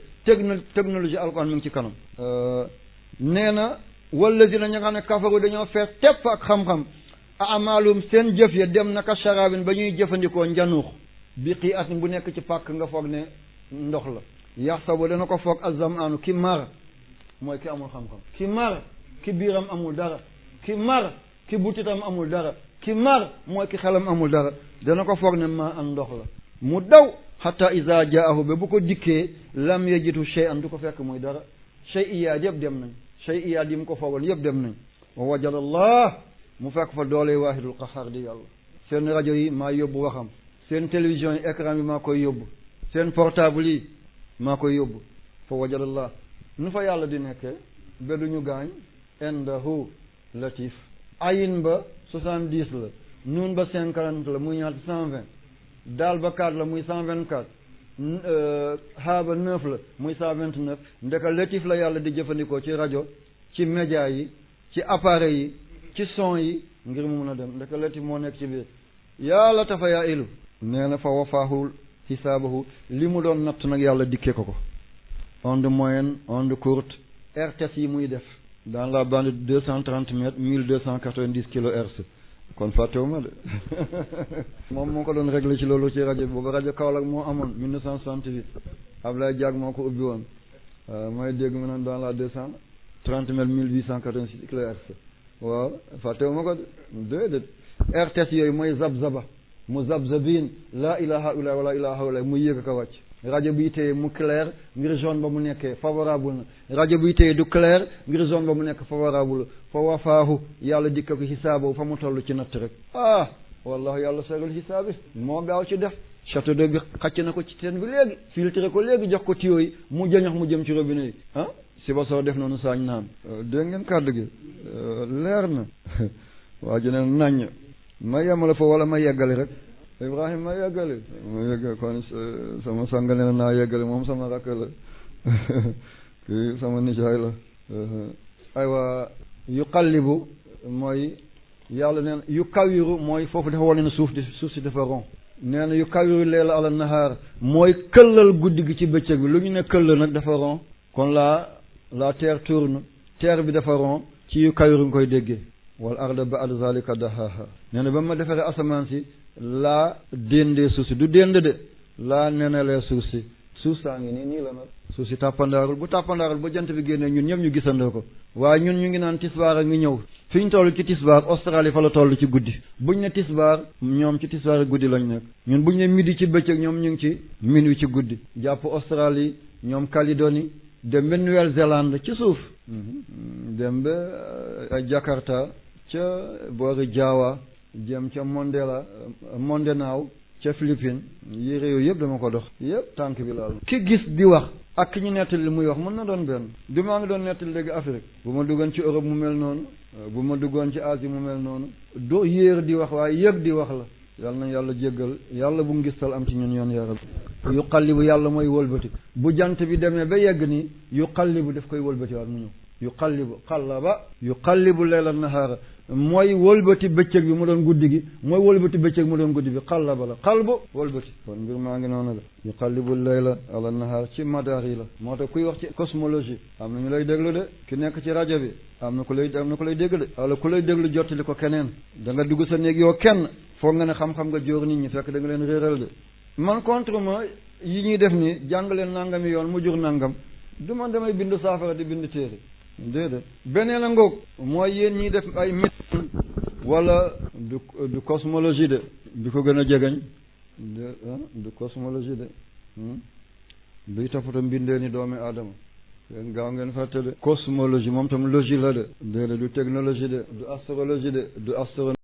technologie alquran mi ngi ci kanam nee na wallazina ña nga xam ne kafaru dañoo fees tepp ak xam-xam a amalum seen jëf ya dem naka sharabin ba ñuy jëfandikoo njanuux bi xii atin bu nekk ci pàkk nga foog ne ndox la yaxsabu dana ko foog azam ki mar mooy ki amul xam-xam ki mar ki biiram amul dara ki mar ki butitam amul dara ki mar mooy ki xelam amul dara dana ko foog ne maa an ndox la mu daw hatta iza jaahu ba bu ko dikkee lam yajitu shay'an du ko fekk muy dara shay'iyaat yëpp dem nañ shay'iyaat yi mu ko foogoon yëpp dem nañ wa wajada Allah mu fekk fa doole waahidul qahhar di yàlla seen rajo yi maa yóbbu waxam seen télévision yi écran bi maa koy yóbbu seen portable yi maa koy yóbbu fa wajada Allah nu fa yàlla di nekkee ba duñu gaañ indahu latif ayin ba 70 la nuun ba 50 la muy ñaata 120 daal ba 4 la muy 124 haa ba 9 la muy 129 ndeka latif la yàlla di jëfandikoo ci rajo ci média yi ci appareil yi ci son yi ngir mu mun a dem ndeka latif moo nekk ci biir yàlla tafa yaa ilu nee na fa wafaahu hisaabahu li mu doon natt nag yàlla dikkee ko onde moyenne onde courte RTS yi muy def dans la bande de 230 mètres 1290 kilohertz kon fàttewuma de moom moo ko doon réglé ci loolu ci rajo bi boobu rajo Kaolack moo amoon 1968 Ablaye Diag moo ko ubbi woon mooy dégg mu ne dans la 230 mètres 1886 kilohertz waaw fàttewuma ko de déedéet RTS yooyu mooy zabzaba mu zabzabin la ilaha illa wala ilaha illa mu yéeg ko wàcc rajo bi téye mu clair ngir zone ba mu nekkee favorable na rajo bi téye du clair ngir zone ba mu nekk favorable fa wafaahu yàlla dikka ko xisaabu fa mu toll ci natt rek wallahi yàlla segal xisaabi moo gaaw ci def château d'eau bi xacc na ko ci teen bi léegi filtré ko léegi jox ko tuyau yi mu jëñax mu jëm ci robinet yi si ba soo def noonu saañ naan dégg ngeen kàddu gi leer na waa ji ne naññ ma yemale fa wala ma yeggali rek Ibrahima ma yeggali kon sama sang ne naa yeggali moom sama rakk la kii sama nijaay la aywa yu qallibu mooy yàlla neen yu kawiru mooy foofu dafa wane ne suuf si dafa ron nee na yu kawiru leela ala nahaar mooy këllal guddi gi ci bëccëg bi lu ñu ne këll nag dafa ron kon la terre tourne terre bi dafa ron ci yu kawiru nga koy déggee wal arda ba'da zalika dahaha nee na ba ma defaree asamaan si laa déndee suuf si du dénd de laa nenelee suuf si suuf saa ngi nii la nag suuf si tàppandaarul bu tàppandaarul ba jant bi génnee ñun ñëpp ñu gisandoo ko waaye ñun ñu ngi naan tisbaar a ngi ñëw fi ñu toll ci tisbaar Australie fa la toll ci guddi buñ ne tisbaar ñoom ci tisbaar ak guddi lañ nekk ñun buñ ne midi ci bëccëg ñoom ñu ngi ci minuit ci guddi jàpp Australie ñoom Calédonie dem ba Nouvelle-Zélande ci suuf dem ba Jakarta ca boori Jaawa jëm ca Mondenaaw ca Philippines yi réew yëpp dama ko dox yëpp tànk bi laal ki gis di wax ak ki ñu nettali li muy wax mën na doon benn du maa ngi doon nettali léegi Afrique bu ma duggoon ci Europe mu mel noonu bu ma duggoon ci Asie mu mel noonu doo yéer di wax waaye yëg di wax la yàlla na yàlla jéggal yàlla bu ngistal am ci ñun yoon yaram yu qallibu yàlla mooy wëlbati bu jant bi demee ba yegg nii yu qallibu daf koy wëlbati waat mu ñëw yu qallibu layla nahaara mooy wëlbati bëccëg bi mu doon guddi gi mooy wëlbati bëccëg mu doon guddi bi xallaba la xalbu wëlbati kon mbir maa ngi noonu la yu qallibu layla ala nahaar ci madaar yi la moo tax kuy wax ci cosmologie am na ñu lay déglu de ki nekk ci rajo bi am na ku lay dégg de wala ku lay déglu jottali ko keneen da nga dugg sa néeg yoo kenn foog nga ne xam-xam nga jóor nit ñi fekk da nga leen réeral de man contre ma yi ñuy def ni jàng leen nangami yoon mu jur nangam du man damay bind saafara di bind téere déedéet beneen a ngoog mooy yéen ñiy def ay médecine wala du cosmologie de bi ko gën a jegeñ du cosmologie de biy toppatoo mbindee ni doomi aadama ngeen gaaw ngeen fàtte de cosmologie moom tam logie la de déedéet du technologie de du astrologie de du astronomie